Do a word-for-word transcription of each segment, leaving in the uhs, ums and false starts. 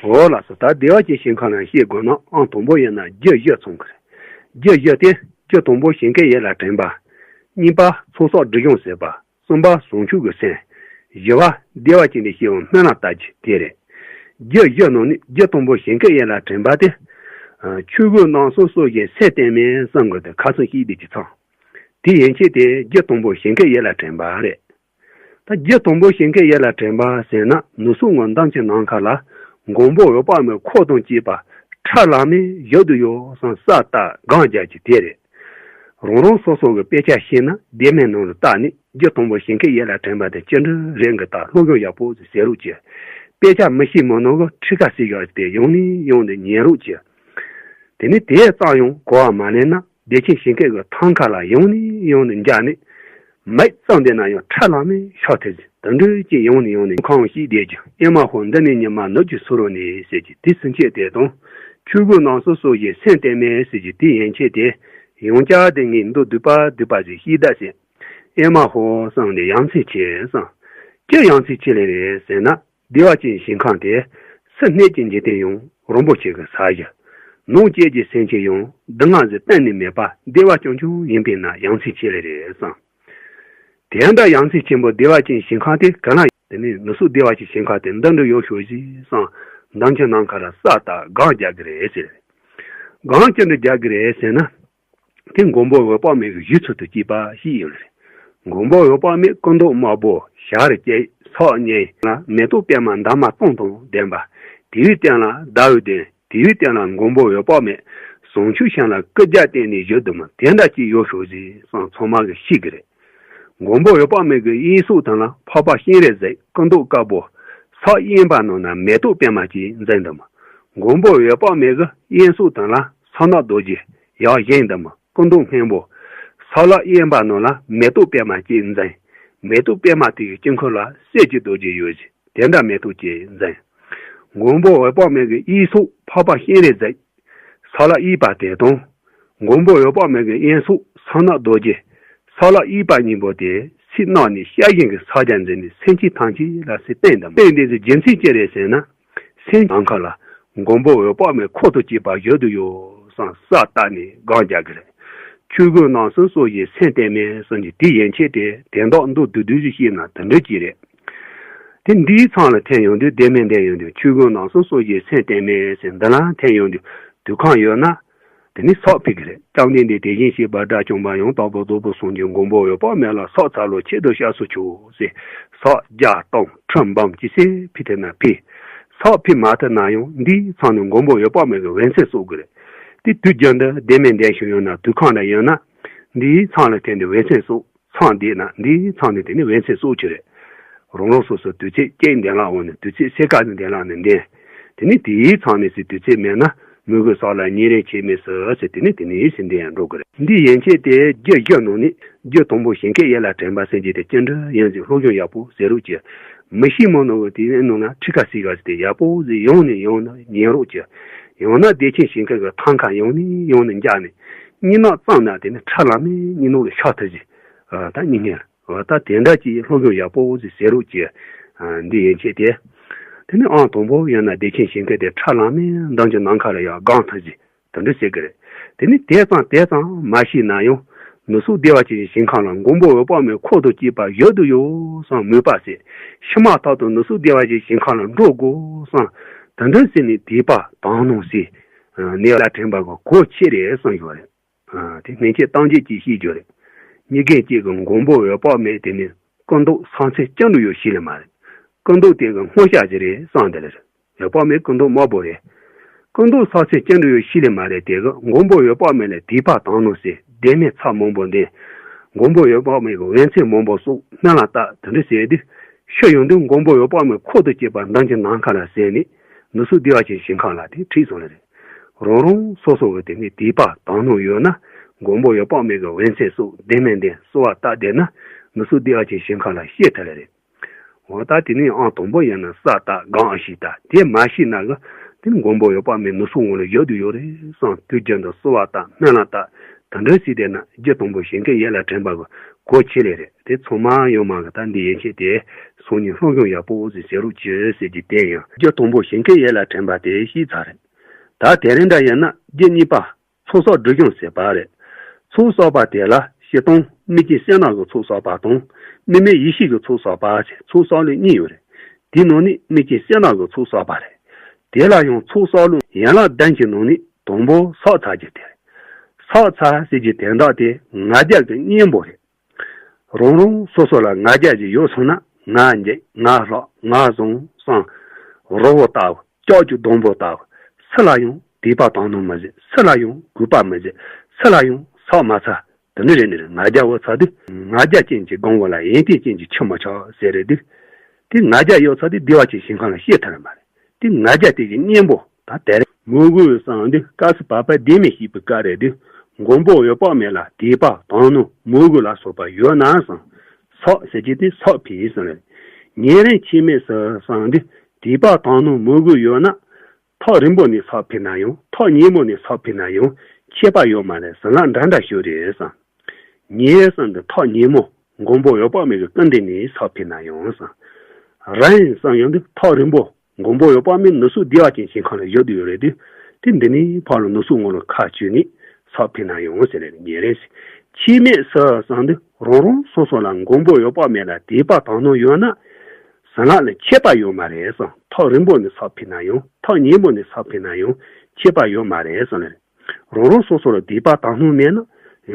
འོ་ལགས་སོ། ད་བདེ་བ་ཅན་ཞིང་ཁམས་ལ་བཤད་དགོས་ན་ཨང་དང་པོ་ཡིན་ན་རྒྱུ་བཞི་ཚང་གི་རེད། རྒྱུ་བཞི་སྟེ་རྒྱུ་དང་པོ་གཞན་སྐད་ཡིད་ལ་དྲན་པ། གཉིས་པ་ཚོགས་བསགས་སྒྲིབ་སྦྱང་ཟད་པ། གསུམ་པ་བྱང་ཆུབ་ཀྱི་སེམས། བཞི་པ་བདེ་བ་ཅན་དུ་སྐྱེ་བའི་སྨོན་ལམ་བཏབ་རྒྱུ་དེ་རེད། རྒྱུ་བཞི་ནང་ནས་རྒྱུ་དང་པོ་གཞན་སྐད་ཡིད་ལ་དྲན་པ་དེ། ཆོས་གོས་རྣམ་གསུམ་གསོལ་ཞིང་སེམས་གཏད་མེད་བསམ་དགོས་ཏེ་ཁ་སང་ཞིག་བསྡད་ཀྱི་ཚང་། དེ་ཡན་ཆད་དེ་རྒྱུ་དང་པོ་གཞན་སྐད་ཡིད་ལ་དྲན་པ་རེད། ད་རྒྱུ་དང་པོ་གཞན་སྐད་ཡིད་ལ་དྲན་པ་ཟེར་ན་ནུབ་ཕྱོགས་ངོས་འདམ་གྱི་ནམ་མཁའ་ལ་མགོན་པོ་འོད་དཔག་མེད་འཁོར་དང་བཅས་པ་ཁྲ་ལམ་མེ་བཞུགས་བསྡད་ཡོད་བསམ་ས་ལྟ་སྒང་རྒྱག་རྒྱུ་དེ་རེད། རང་རང་སོ་སོ་གི་དཔེ་ཆ་ཤེས་ན་བདེ་སྨོན་ནང་ལ་བལྟས་ནས་རྒྱུ་དང་པོ་གཞན་སྐད་ཡིད་ལ་དྲན་པ་དེ་ཅི་འདྲ་རེད་གི་ད་སློབ་སྦྱོང་ཡག་པོ་ཟེར་རོགས་གྱིས། དཔེ་ཆ་མི་ཤེས་མི་ནོར་གི་ཁྲི་ཁ་ཟེར་ཡག་དེ་ཡང་ནས་ཡང་དུ་ཉན་རོགས་གྱིས། དེ་ནས་དེ་ཙམ་ཡང་གོ་བ་མ་ལེན་ན་བདེ་ཆེན་ཞིང་སྐད་ཀྱི་ཐང་ཁ་ལ་ཡང་ནས་ཡང་དུ་འགྱེལ་ནས། མིག་བཙུམས་བསྡད་ན་ཡང་ཁྲ་ལམ་མེ་ཤོར་ཐལ་ཟེར་དེ་འདྲ་ཅིག་ཡང་ནས་ཡང་ནས་ཁོང་ཤིག་བསྡད་ཀྱང་ཨེ་མ་ཧོ་འདི་ནས་ཉི་མ་ནུབ་ཀྱི་ཚུ་རོ་ནས་ཟེར་གྱི་དེ་ཚུན་ཆད་དེ་དང་། ཆོས་གོས་རྣམ་གསུམ་གསོལ་ཞིང་སེམས་གཏད་མེད་ཟེར་གྱི་དེ་ཡན་ཆད་དེ། ཡང་བསྐྱར་དེ་ངས་མདོ་སྡུད་པ་སྡུད་པ་ཟེར་ཤིག་ད་ཟེར། ཨེ་མ་ཧོ་བསམ་ནས་ཡ་མཚན་ཆེ་བསམ། ཅི་ཡ་མཚན་ཆེ་ལེ་རེད་ཟེར་ན། བདེ་བ་ཅན་ཞིང་ཁམས་དེ། སྲིད་གནས་ཀྱི་འཇིག་རྟེན་ཡང་རིན་པོ་ཆེ་གི་ས་གཞི། ནང་བཅས་ཀྱི་སེམས་ཅན་ཡང་སྡུག་བསྔལ་ཟེར་གཏན་ནས་མེད་པ་བདེ་བ་རྐྱང་རྐྱང་ཡིན་པས་ན་ཡ་མཚན་ཆེ་ལེ་རེད་བསམ། དེ་འདྲ་ཡ་མཚན་ཆེན་པོ་བདེ་བ་ཅན་ཞིང་ཁམས་དེ་ག་ན་དེ་ནས་ནུབ་ཕྱོགས་བདེ་བ་ཅན་ཞིང་ཁམས་དེ་འདི་འདྲ་ཡོད་ཤོག་ཟིག་བསམ། འདམ་གྱི་ནམ་མཁའ་ལ་ས་ལྟ་སྒང་རྒྱག་གི་རེད་ཟེར། སྒང་ཅི་འདྲ་རྒྱག་གི་རེད་ཟེར་ན། དེ་མགོན་པོ་འོད་དཔག་མེད་ཀྱི་བཞུགས་ཚུལ་དུ་སྐྱེས་པ་ཞིག་ཡིན་པ་རེད། མགོན་པོ་འོད་དཔག་མེད་སྐུ་མདོག་དམར་པོ་ཞལ་གཅིག་སོགས་གཉིས་ལ་མེ་ཏོག་པདྨ་འདབ་མ་སྟོང་དང་ལྡན་པ། དེའི་སྟེང་ལ་ཟླ་འོད་ལྡན། དེའི་སྟེང་ལ་མགོན་པོ་འོད་དཔག་མེད་བྱང་ཆུབ་ཤིང་ལ་སྐུ་རྒྱབ་བསྟན་ནས་བཞུགས་འདུག་མོད་དེ་འདྲ་ཅིག་ཡོད་ཤོག་ཟིག་བསམ་ཚང་མ་གིས་ཤེས་ཀྱི་རེད། མགོན་པོ་འོད་དཔག་མེད་ཀྱི་དབྱིངས་གཟུགས་དེ་ལ་འཕགས་པ་སྤྱན་རས་གཟིགས་སྐུ་མདོག་དཀར་པོ། ཕྱག་གཡོན་པ་ནང་ན་མེ་ཏོག་པདྨ་ཅིག་འཛིན་འདུག་མོད། མགོན་པོ་འོད་དཔག་མེད་ཀྱི་དབྱིངས་གཟུགས་དེ་ལ་ཕྱག་ན་རྡོ་རྗེ་ཡར་བཞེངས་འདུག་མོད་སྐུ་མདོག་སྔོན་པོ། ཕྱག་ལག་གཡས་པ་ནང་ལ་མེ་ཏོག་པདྨ་ཅིག་འཛིན། མེ་ཏོག་པདྨ་དེ་ཡི་དཀྱིལ་འཁོར་ལ་སྲས་ཀྱི་རྡོ་རྗེ་ཡོད་ཅིང་དེ་འདྲ་མེ་ཏོག་ཅིག་འཛིན། མགོན་པོ་འོད་དཔག་མེད་ཀྱི་དབྱིངས་གཟུགས་འཕགས་པ་སྤྱན་རས་གཟིགས། ཕྱག་ལག་གཡས་པ་དེ་དང་། མགོན་པོ་འོད་དཔག་མེད་ཀྱི་དབྱིངས་གཟུགས་ཕྱག་ན་རྡོ་རྗེ། ཕྱག་ལག་གཡས་པ་གཉིས་པོ་དེ་ཚིག་རྣམས་ནི་སྐྱབས་གཞན་གྱི་ཕྱག་རྒྱ་འཛིན་ནས་སེམས་ཅན་ཐམས་ཅད་ལ་སྲས་བསྟན་དང་བསྟན་དེ་ཚོའི་རྒྱུ་མཚན་ཅི་རེད་ཟེར་ན། སེམས་ནམ་མཁའ་ལ་མགོན་པོ་འོད་དཔག་མེད་འཁོར་དང་བཅས་པ་བཞུགས་བསྡད་ཡོད་བསམ་ས་ལྟ་ནས་སྒང་རྒྱག་གི་རེད། ཆོས་གོས་རྣམ་གསུམ་གསོལ་ཞིང་སེམས་གཏད་མེད་གསུངས་ཀྱི་དེ་ཡན་ཆད་དེ་དོན་དག་མདོ་བསྡུས་བསྡུས་ཤིག་བཤད་ན་དེ་འདྲ་ཅིག་རེད། དེ་འདིའི་མཚམས་ལ་ཐོན་ཡོང་དུས་བདེ་སྨོན་ལྡན་ཡོང་དུས་ཆོས་གོས་རྣམ་གསུམ་གསོལ་ཞིང་སེམས་གཏད་མེད་ཟེར་འདི་ལ་ཐོན་ཡོང་དུས་དུས་ཁམས་ཡོད་ན། དེ་ནས་སག་ཕུལ་གི་རེད། བཅོམ་ལྡན་འདས་དེ་བཞིན་གཤེགས་པ་དགྲ་བཅོམ་པ་ཡང་དག་པར་རྫོགས་པའི་སངས་རྒྱས་མགོན་པོ་འོད་དཔག་མེད་ལ་སག་འཚལ་ལོ་ཆེད་དུ་སྐྱབས་སུ་མཆིའོ་ཟེར། སག་བརྒྱ་སྟོང་ཁྲི་འབུམ་ཅི་སེ་ཕུལ་ཐུབ་ན་ཕུལ། སག་ཕུལ་མ་ཐུབ་ན་ཡང་འདིའི་མཚམས་ནས་མགོན་པོ་འོད་དཔག་མེད་ཀྱི་འོད་མཚན་གསོལ་གི་རེད། དེ་དུས་རྒྱུན་དུ་བདེ་སྨོན་ལྡན་ཞིག་ཡོད་ན་དུས་ཁམས་ལ་ཡོད་ན། འདིའི་མཚམས་ལ་ཐོན་ཏེ་འོད་མཚན་གསོལ། མཚམས་འདི་ན་འདིའི་མཚམས་ནས་དེ་ནས་འོད་མཚན་གསོལ་རྒྱུ་རེད། རང་རང་སོ་སོ་དུས་ཚོད་གཅིག་འདོན་ལ་འོང་ནས་དུས་ཚོད་སེ་ཀ་ནས་འདོན་ལ་ནས་འདོན། དེ་ནས་དེའི་མཚམས་ནས་སུ་དུས་ཚོད་མེད་ན་མོས་གུས་སོགས་ལ་ཉིན་རེ་ཆད་མེད་སུ་ཟེར་དེ་ནས་དེ་ནས་ཡིད་བཞིན་འདོན་ཡང་འགྲོ་གི་རེད། འདི་ཡན་ཆད་དེ་རྒྱུ་བཞི་ནང་ནས་རྒྱུ་དང་པོ་གཞན་སྐད་ཡིད་ལ་དྲན་པ་ཟེར་རྒྱུ་དེ་ཅི་འདྲ་ཡིན་ཟེར་སློབ་སྦྱོང་ཡག་པོ་ཟེར་རོགས་གྱིས། མི་ཤེས་མི་ནོར་བ་དེའི་ནང་ན་ཁྲི་ཁ་ཟེར་ཡག་དེ་ཡག་པོ་ཟེར་ཡང་ནས་ཡང་ན་ཉན་རོགས་གྱིས། ཡང་ན་བདེ་ཆེན་ཞིང་ཁམས་ཀྱི་ཐང་ཁ་ཡང་ནས་ཡང་ནས་འགྱེལ་ནས་གཉིད་ནག་བཙུམས་ན་དེ་ནས་ཁྲ་ལམ་མེ་གཉིད་ནོར་ལ་ཤོར་ཐུབ་ཟེར། ད་གཉིད་ཉལ། འོ་ད་དེ་འདྲ་ཅིག་སློབ་སྦྱོང་ཡག་པོ་ཟིག་ཟེར་རོགས་གྱིས། འདི་ཡན་ཆད་དེ། དེ་ནི་ཨང་དང་པོ་ཡིན་ན་བདེ་ཆེན་ཞིང་ཁམས་དེ་ཁྲ་ལམ་མེ་འདམ་གྱི་ནམ་མཁའ་ལ་ཡང་སྒང་ཐག་ཅིག་དེ་འདྲ་ཟེར་གི་རེད། དེ་ནི་དེ་ཙམ་དེ་ཙམ་མ་ཤེས་ན་ཡང་། ནུབ་ཕྱོགས་བདེ་བ་ཅན་ཞིང་ཁམས་ལ་མགོན་པོ་འོད་དཔག་མེད་འཁོར་དང་བཅས་པ་བཞུགས་བསྡད་ཡོད་བསམ་མོས་པ་ཟེར། ཤུལ་མ་ཐག་ཏུ་ནུབ་ཕྱོགས་བདེ་བ་ཅན་ཞིང་ཁམས་ལ་འགྲོ་དགོས་བསམ། དེ་འདྲ་ཟེར་ནས་དད་པ་དག་སྣང་ཟེར། ནས་ལ་དྲན་པ་གི་གོ་ཆེ་རེད་བསམ་ཡོད་རེད། དེ་སྔོན་ཆད་གཏམ་རྒྱུད་ཅིག་བཤད་རྒྱུ་རེད། མྱི་རྒན་གཅིག་གིས་མགོན་པོ་འོད་དཔག་མེད་དེ་ནི་སྐུ་མདོག་ས་མཚམས་ཅི་འདྲ་ཡོད་ཤེས་ལེ་མ་རེད། སྐུ་མདོག་དེ་གི་སྔོ་ཤ་ཅིག་རེད་བསམ་དེ་ལ་རེད། འོད་དཔག་མེད་སྐུ་མདོག་དམར་པོ་རེད། སྐུ་མདོག་ས་མཚམས་ཅི་འདྲ་ཡོད་ཤེས་ལེ་མ་རེད་དེ་གི་མགོན་པོ་འོད་དཔག་མེད་ལ་དད་པ་དག་སྣང་ཟེར་བདེ་སྨོན་ཚར་མང་པོ་འདོན། མགོན་པོ་འོད་དཔག་མེད་ཀྱི་འོད་མཚན་མང་པོ་གསོལ་སྨོན་ལམ་བཏབ་དེ་འདྲ་ཟེར་དུས། ཤི་ཡོང་དུས་མགོན་པོ་འོད་དཔག་མེད་འཁོར་དང་བཅས་པ་འདམ་གྱི་ནམ་མཁའ་ལ་ཟད་ནས་ནུབ་ཕྱོགས་བདེ་བ་ཅན་ཞིང་ཁམས་ལ་དེ་ཁྲིད་སོང་ལེ་རེད། རང་རང་སོ་སོ་གི་དེ་ནས་དད་པ་དག་སྣང་ཡོད་ན་མགོན་པོ་འོད་དཔག་མེད་ཀྱི་འོད་མཚན་སོགས་བདེ་སྨོན་འདོན་གསོལ་བ་བཏབ་བསྡད་ན་ནུབ་ཕྱོགས་བདེ་བ་ཅན་ཞིང་ཁམས་ལ་སྐྱེལ་ཐུབ་ལེ་རེད། འོ་ད་དེ་ནས་ཨང་དང་པོ་ཡིན་ན་ས་བཏབ་སྒང་ཨ་ཤི་ད་དེ་མ་ཤེས་ན་གི་དེ་ནི་མགོན་པོ་འོད་དཔག་མེད་ནུབ་ཕྱོགས་ངོས་ལ་བཞུགས་བསྡད་ཡོད་རེད་བསམ་དུས་རྒྱུན་དུ་གསོལ་བ་བཏབ་སྨོན་ལམ་བཏབ་དེ་འདྲ་ཟེར་བསྡད་ན་རྒྱུ་དང་པོ་ཞིང་ཁམས་ཡིད་ལ་དྲན་པ་གི་གོ་ཆེ་ལེ་རེད། དེ་ཚང་མ་ཡོང་མ་གི་ད་འདི་ཡན་ཆད་དེ། ཚོགས་གཉིས་སློབ་སྦྱོང་ཡག་པོ་ཟིག་བྱེད་རོགས་གྱིས་ཟེར་གྱི་དེ་ཡང་རྒྱུ་དང་པོ་ཞིང་ཁའི་ཡུལ་ལ་དྲན་པ་དེ་ཤེས་ཚར་རེད། ད་དེ་རིང་འདྲ་ཡིན་ན་རྒྱུ་གཉིས་པ། ཚོགས་བསགས་སྒྲིབ་སྦྱོང་ཟེར་བ་རེད། ཚོགས་བསགས་པ་དེ་ལ་སྤྱིར་བཏང་དམིགས་རྐྱེན་གསལ་སྣང་གི་ཚོགས་བསགས་པ་དང་། དམིགས་མེད་ཡེ་ཤེས་ཀྱི་ཚོགས་བསགས་པ་ཟེར་ཚོགས་བསགས་ལུགས་གཉིས་ཡོད་རེད། དེའི་ནང་ནས་དམིགས་རྐྱེན་གསལ་སྣང་གི་ཚོགས་བསགས་པ་རེད། དེ་ལ་ཡང་ཚོགས་བསགས་ལུགས་ཡན་ལག་བདུན་གྱི་ནང་ནས་དང་པོ་བསགས་ཚར་རྒྱུ་དེ་རེད། བསགས་ཚར་ཟེར་རྒྱུ་དོན་དག་དེ་ང་རྒྱལ་གྱི་གཉེན་པོ་རེད། རང་རང་སོ་སོ་ལ་ང་རྒྱལ་ཅིག་ཡོད་སོང་ན། ང་འཇིགས། ང་ལྷག། ང་བཟང་བསམ། རི་བོ་ལྟ་བུ། ལྕགས་ཀྱུ་སྡོང་པོ་ལྟ་བུ། སུ་ལ་ཡང་དད་པ་དག་སྣང་མི་བྱེད། སུ་ལ་ཡང་གུས་པ་མི་བྱེད། སུ་ལ་ཡང་ཕྱག་མ་འཚལ། དེ་འདྲ་རེད། ནི་རེད། ང་རྒྱལ་ཡོད་ཚར་དུས། ང་རྒྱལ་ཅན་གྱི་སྒང་བུ་ལ་ཡོན་ཏན་ཅན་གྱི་ཁྱི་མི་ཆགས་ཟེར་རེད་དུས། དེ་ང་རྒྱལ་ཡོད་ཚར་དུས་བདེ་བ་ཅན་ཞིང་ཁམས་ལ་སྐྱེ་ཐུབ་རེད་མ་རེད། དེ་ང་རྒྱལ་དེ་གི་གཉེན་པོ་ད་དེ་རེད། མོས་གུས་བསམ་དུས་སྐབས་སུ་བབ་པ་བདེན་མེད་ཤེས་པའི་སྐབས་རེད་དུས། མགོན་པོ་འོད་དཔག་མེད་ལ་དད་པ་དག་སྣང་མོས་གུས་ལ་སོགས་པ་ཡོད་ན་བསམ། ཕྱག་ཟེར་གྱི་དེ་ཕྱག་ཕུལ་ཡིན་བསམ་རེད། ཉེ་རིང་ཁྱད་མེད་སུ་བསམ་དུས་དད་པ་དག་སྣང་མོས་གུས་ཡོད་ན། ཐག་རིང་པོ་ནས་ཕྱག་ཕུལ་ན་ཡང་ཐག་ཉེ་མོ་ནས་ཕྱག་ཕུལ་ན་ཡང་ཁྱད་པར་ཡོད་མ་རེད། བྱིན་རླབས་འདྲ་འདྲ་ཞིག་རེད་བསམ། ཉེ་བསམ་དུས་ཐག་ཉེ་མོ་མགོན་པོ་འོད་དཔག་མེད་ཀྱི་སྐུ་མདུན་ནས་ཕྱག་ཕུལ་ན་ཡང་བསམ། རིང་བསམ་ཡོང་དུས་ཐག་རིང་པོ་མགོན་པོ་འོད་དཔག་མེད་ནུབ་ཕྱོགས་བདེ་བ་ཅན་ཞིང་ཁམས་ལ་བཞུགས་བསྡད་ཡོད་རེད་དུས། དེ་འདི་ནས་ཕར་ལ་ནུབ་ཕྱོགས་ངོ་ལ་ཁ་བཅུག་ནས་ཕྱག་ཕུལ་ན་ཡང་ཟེར་རེད། ཉེ་རིང་ཞིག་ཁྱད་མེད་སུ་བསམ་དུས་རང་རང་སོ་སོ་ལ་མགོན་པོ་འོད་དཔག་མེད་ལ་དད་པ་དག་སྣང་ཡོད་ན། བྱིན་རླབས་ལ་ཁྱད་པར་ཡོད་མ་རེད་བསམ། ཐག་རིང་པོ་ནས་ཕྱག་ཕུལ་ན་ཡང་ཐག་ཉེ་མོ་ནས་ཕྱག་ཕུལ་ན་ཡང་ཁྱད་པར་ཡོད་མ་རེད་བསམ་ལེ། རང་རང་སོ་སོ་ལ་དད་པ་དག་སྣང་མེད་ན།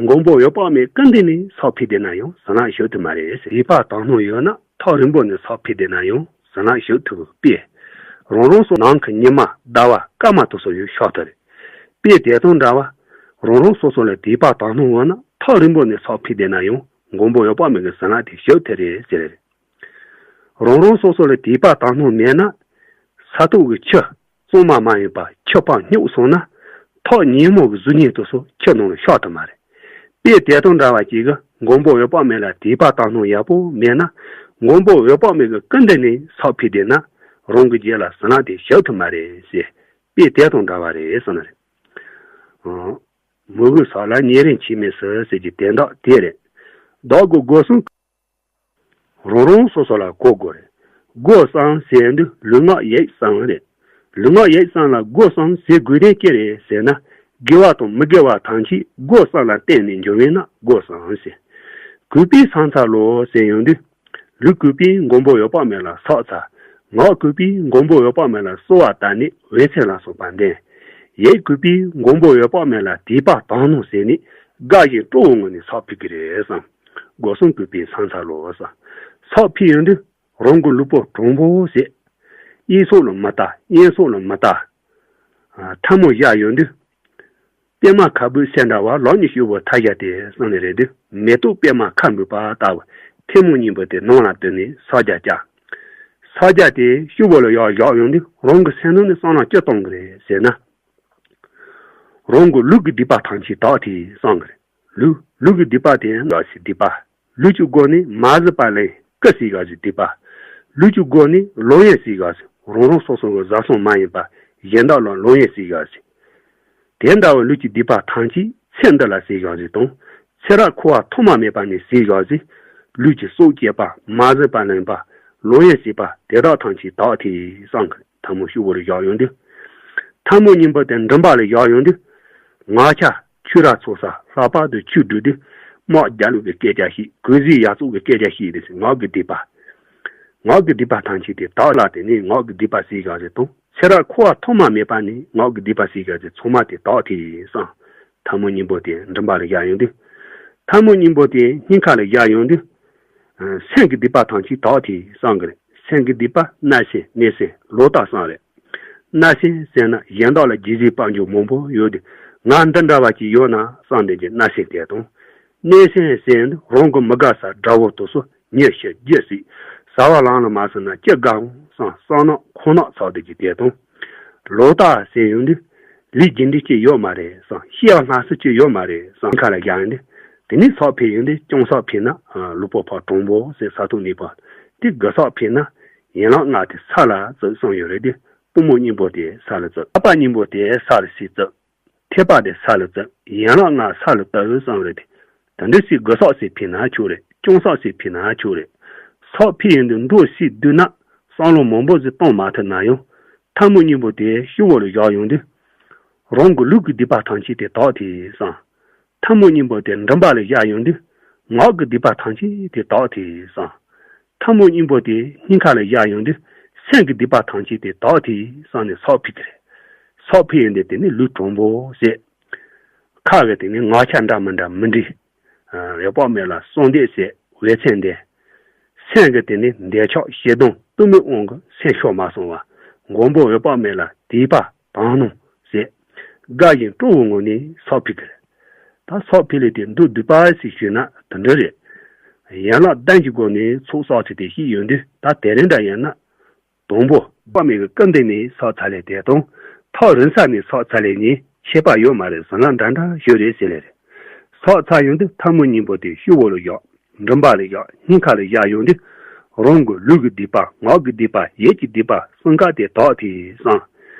མགོན་པོ་འོད་དཔག་མེད་སྐུ་མདུན་ནས་ཕྱག་ཕུལ་བསྡད་ན་ཡང་བྱིན་རླབས་ཞུགས་ཐུབ་མ་རེད། དད་པ་དག་སྣང་ཡོད་ན་ཐག་རིང་པོ་ནས་ཕྱག་ཕུལ་བསྡད་ན་ཡང་བྱིན་རླབས་ཞུགས་ཐུབ་པས། རང་རང་སོ་ནང་གི་ཉི་མ་ཟླ་བ་སྐར་མ་དེ་ཚོ་ཡང་ཤར་ཐུབ་རེད། དཔེ་དེ་དང་འདྲ་བ། རང་རང་སོ་སོ་ལ་དད་པ་དག་སྣང་ཡོད་ན་ཐག་རིང་པོ་ནས་ཕྱག་ཕུལ་བསྡད་ན་ཡང་མགོན་པོ་འོད་དཔག་མེད་ཀྱི་བྱིན་རླབས་དེ་ཞུགས་ཐུབ་རེད་ཟེར་རེད། རང་རང་སོ་སོ་ལ་དད་པ་དག་སྣང་མེད་ན། ས་ཐོག་གི་ཆུ་གཙང་མ་མ་ཡིན་པ་ཆུ་ཕར་སྙོག་སོང་ན། ཐག་ཉེ་མོ་གི་གཟུགས་བརྙན་དེ་ཚོ་ཆུ་ནང་ལ་ཤར་ཐུབ་མ་རེད། དཔེ་དེ་དང་འདྲ་བ་ཅིག་གིས་མགོན་པོ་འོད་དཔག་མེད་ལ་དད་པ་དག་སྣང་ཡག་པོ་མེད་ན། མགོན་པོ་འོད་དཔག་མེད་ཀྱི་སྐུ་མདུན་ནས་ཕྱག་ཕུལ་བསྡད་ན། རང་གི་རྒྱུད་ལ་བྱིན་རླབས་དེ་ཞུགས་ཐུབ་མ་རེད་ཟེར། དཔེ་དེ་དང་འདྲ་བ་རེད་བསམ་ནི་རེད། ཨང་། མོས་གུས་ཕྱག་ལ་ཉེ་རིང་ཁྱད་མེད་སུ་ཟེར་གྱི་དོན་དག་དེ་རེད། བདག་གི་སྒོ་གསུམ། རང་རང་སོ་སོ་ལ་གོ་དགོས་རེད། སྒོ་གསུམ་ཟེར་དུས་ལུས་ངག་ཡིད་གསུམ་རེད། ལུས་ངག་ཡིད་གསུམ་ལ་སྒོ་གསུམ་ཟེར་དགོས་དོན་ཅི་རེད་ཟེར་ན། དགེ་བ་དང་མི་དགེ་བ་ཐམས་ཅད་སྒོ་གསུམ་ལ་བརྟེན་ནས་འབྱུང་བས་ན་སྒོ་གསུམ་ཟེར། གུས་པས་བྱིན་ཚར་ལོ་ཟེར་ཡོང་དུས། ལུས་གུས་པས་མགོན་པོ་འོད་དཔག་མེད་ལ་ཕྱག་འཚལ། ངག་གུས་པས་མགོན་པོ་འོད་དཔག་མེད་ལ་གསོལ་བ་བཏབ་ནས་འོད་ཟེར་ལ་སོགས་པ་འདོན། ཡིད་གུས་པས་མགོན་པོ་འོད་དཔག་མེད་ལ་དད་པ་དག་སྣང་བྱས་ནས་དགའ་ཞིང་སྤྲོ་བའི་ངང་ནས་ཕྱག་ཕུལ་གྱི་རེད་བསམ། སྒོ་གསུམ་གུས་པས་བྱིན་ཚར་ལོ་བསམ། ཕྱག་ཕུལ་ཡོང་དུས་རང་གི་ལུས་པོ་དྲང་པོ་བྱས། གཡས་ཕྱོགས་ལ་མི་ལྟ། གཡོན་ཕྱོགས་ལ་མི་ལྟ། ཐལ་མོ་བཞག་ཡོང་དུས། པད་མ་ཁ་སྦུབ་སེར་འདྲ་བ་ལག་གཉིས་སྤྱི་བོར་ཐལ་བཞག་སྟེ་བསམ་ནི་རེད་དུས། མེ་ཏོག་པད་མ་ཁ་འབུབ་པ་ལྟ་བུ་ཐལ་མོ་སྙིང་པོ་དེ་ནང་ལ་བཏོན་ནས་ཕྱག་རྒྱ་བསྐྱེད། ཕྱག་རྒྱ་དེ་སྤྱི་བོ་ལ་ཡར་བཞག་ཡོང་དུས་རང་གི་སེམས་ནང་ནས་བསམ་བློ་ཅི་གཏོང་གི་རེད་ཟེར་ན། རང་གི་ལུས་ཀྱི་སྡིག་པ་ཐམས་ཅད་དག་ཐལ་བསམ་གི་རེད། ལུས་ལུས་ཀྱི་སྡིག་པ་དེ་ཡང་དག་ཞིང་སྡིག་པ། ལུས་ཀྱི་སྒོ་ནས་མ་བཟོད་པ་ལེན་ཀི་ཟེར་ཡག་ཞིག་སྡིག་པ། ལུས་ཀྱི་སྒོ་ནས་ལོག་གཡེམ་ཟེར་ཡག་ཞིག་རང་རང་སོ་སོ་གི་བཟའ་ཚང་མ་ཡིན་པ་གཞན་དག་ལ་ལོག་གཡེམ་ཟེར་ཡག་ཞིག་དེ་འདྲ་བའི་ལུས་ཀྱི་སྡིག་པ་ཐམས་ཅད་ཚེ་འདི་ལ་ཟེར་ཡག་ཞིག་དང་། ཚེ་རབས་འཁོར་བ་ཐོག་མ་མེད་པ་ནས་ཟེར་ཡག་ཞིག་ལུས་ཀྱི་སྲོག་བཅད་པ་མ་བཟོད་པ་ལེན་པ་ལོག་གཡེམ་བྱེད་པ་དེ་དག་ཐམས་ཅད་དག་ཐལ་བསམ་གི། ཐལ་མོ་སྤྱི་བོ་ལ་བཞག་ཡོང་དུས། ཐལ་མོ་སྙིང་པོ་དེ་མགྲིན་པ་ལ་བཞག་ཡོང་དུས། ངག་ཆ་ཆོས་ར་ཚོགས་ས་ལྷག་པར་དུ་ཆོས་སྒྲུབ་དུས་དམག་རྒྱལ་ལུགས་ཀྱི་སྐད་ཆ་བཤད། གོས་གཟན་ཡ་ཚོགས་ཀྱི་སྐད་ཆ་བཤད་དེ་ངག་གི་སྡིག་པ། ངག་གི་སྡིག་པ་ཐམས་ཅད་དེ་དག་ལ་དེ་ནས་ངག་གི་སྡིག་པ་ཟེར་ཡག་ཞིག་དང་། ཚེ་རབས་འཁོར་བ་ཐོག་མ་མེད་པ་ནས་ངག་གི་སྡིག་པ་ཟེར་ཡག་ཞིག་ཚང་མ་དེ་དག་ཐལ་བསམ། ཐལ་མོ་སྙིང་པོ་དེ་མགྲིན་པ་ལ་བཞག་ཡོང་དུས། ཐལ་མོ་སྙིང་པོ་དེ་སྙིང་ཁ་ལ་བཞག་ཡོང་དུས། སེམས་ཀྱི་སྡིག་པ་ཐམས་ཅད་དག་ཐལ་བསམ་གི་རེད། སེམས་ཀྱི་སྡིག་པ་བརྣབ་སེམས་གནོད་སེམས་ལོག་ལྟ་གསུམ་རེད། བརྣབ་སེམས་ཟེར་ན་གཞན་དག་ལ་རྗེས་འཛིན་དཔལ་འབྱོར་མང་པོ་ཡོད་དུས་ང་འདི་འདྲ་བ་ཅིག་ཡོད་ན་བསམ་བསྡད་ཀྱི་བརྣབ་སེམས་དེ་དང་། གནོད་སེམས་ཟེར་ན་རང་གི་མི་དགའ་ས་དགྲ་བོ་དེ་ཚོ་ཉེས་ཤི་རྒྱུ་སྲིད། བྱ་བ་ལམ་ལ་མ་སོང་ན་ཅི་དགའ་འོང་བསམ་བསམ་ནག་ཁོང་ནག་ཚ་བསྡད་ཀྱི་དེ་དང་། ལོག་ལྟ་ཟེར་ཡོང་དུས། ལས་རྒྱུ་འབྲས་ཅི་ཡོད་མ་རེད་བསམ། སྐྱེ་བ་སྔ་ཕྱི་ཅི་ཡོད་མ་རེད་བསམ། ཁ་ལ་བཞག་ཡོང་དུས། དེ་ནས་ཕྱག་ཕུལ་ཡོང་དུས་སྐྱོན་ཕྱག་ཕུལ་ན་ལུས་པོ་ཕར་དྲང་པོ་ཟེར་ས་ཐོག་གནས་པ། དེ་དགུ་ཕྱག་ཕུལ་ན་ཡན་ལག་ལྔ་དེ་ས་ལ་བཙུགས་གསུངས་ཡོད་རེད་དེ། པུས་མོ་སྙིང་པོ་དེ་ས་ལ་བཙུགས། ལག་པ་སྙིང་པོ་དེ་ས་ལ་ཞིག་བཙུགས། ཐོད་པ་དེ་ས་ལ་བཙུགས། ཡན་ལག་ལྔ་ས་ལ་བཏབ་གསུངས་རེད་དེ། དེ་འདྲ་ཞིག་དགུ་ཕྱག་ཞིག་ཕུལ་ན་ཆོག་རེད། སྐྱོན་ཕྱག་ཞིག་ཕུལ་ན་ཆོག་རེད། ཚོགས་ཕུད་ཡོང་དུས་འགྲོ་སྲིད་སྡོད་ན་བསམ་བློ་མང་པོ་ཞིག་གཏོང་མ་ཐུབ་ན་ཡང་ཐལ་མོ་སྙིང་པོ་དེ་ཤི་བོ་ལ་བཞག་ཡོང་དུས། རང་གི་ལུས་ཀྱི་སྡིག་པ་ཐམས་ཅད་དེ་དག་ཐེ་བསམ། ཐལ་མོ་སྙིང་པོ་དེ་མགྲིན་པ་ལ་བཞག་ཡོང་དུས་ངག་གི་སྡིག་པ་ཐམས་ཅད་དེ་དག་ཐེ་བསམ། ཐལ་མོ་སྙིང་པོ་དེ་སྙིང་ཁ་ལ་བཞག་ཡོང་དུས་སེམས་ཀྱི་སྡིག་པ་ཐམས་ཅད་དེ་དག་ཐེ་བསམ་ནས་ཚོགས་ཕུད་ཀྱི་རེད། ཚོགས་ཕུད་ཡོང་དུས་དེ་ནི་ལུས་དྲང་པོ་ཟེར། ཁ་གི་དེ་ནི་ངག་འཁྱལ་འདྲ་མི་འདྲ་མི་འདྲི། འོད་དཔག་མེད་ལ་གསོལ་འདེབས་ཟེར་འོད་ཚན་འདེབས། སེམས་ཀྱི་དེ་ནི་འདོད་ཆགས་ཞེ་སྡང་གཏི་མུག་དབང་གིས་སེམས་ཤོར་མ་སོང་བ། མགོན་པོ་འོད་དཔག་མེད་ལ་དད་པ་དག་སྣང་ཟེར། དགའ་ཞིང་སྤྲོ་བའི་ངང་ནས་ཚོགས་ཕུད་ཀྱི་རེད། ད་ཚོགས་ཕུད་ལས་དེ་མདོར་བསྡུས་པ་ཞིག་ཞུས་ན་དེ་འདྲ་རེད། ཡན་ལག་བདུན་གྱི་སྒོ་ནས་ཚོགས་བསགས་ཚུལ་དེ་ཞིག་ཡོང་དུས་ད་དེ་རིང་འདྲ་ཡིན་ན། དང་པོ། འོད་དཔག་མེད་ཀྱི་སྐུ་མདུན་ནས་ཚོགས་ཚར་ལེ་དེ་དང་། ཐག་རིང་ས་ནས་ཚོགས་ཚར་ལེ་གཉིས་ཁྱད་པར་ཡོད་མ་རེད། བཟང་ལམ་འདྲ་འདྲ་ཞིག་རེད་ཟེར་ལེ་རེད། ཚོགས་ཚར་ཡོང་དུས་ཐལ་མོ་སྙིང་པོ་དེ་ཤི་བོ་ལ་བཞག་མགྲིན་པ་ལ་བཞག་སྙིང་ཁ་ལ་བཞག་ཡོང་དུས། རང་གི་ལུས་ཀྱི་སྡིག་པ་ངག་གི་སྡིག་པ་ཡིད་ཀྱི་སྡིག་པ་གསུམ་ཀ་དེ་དག་ཐེ་བསམ།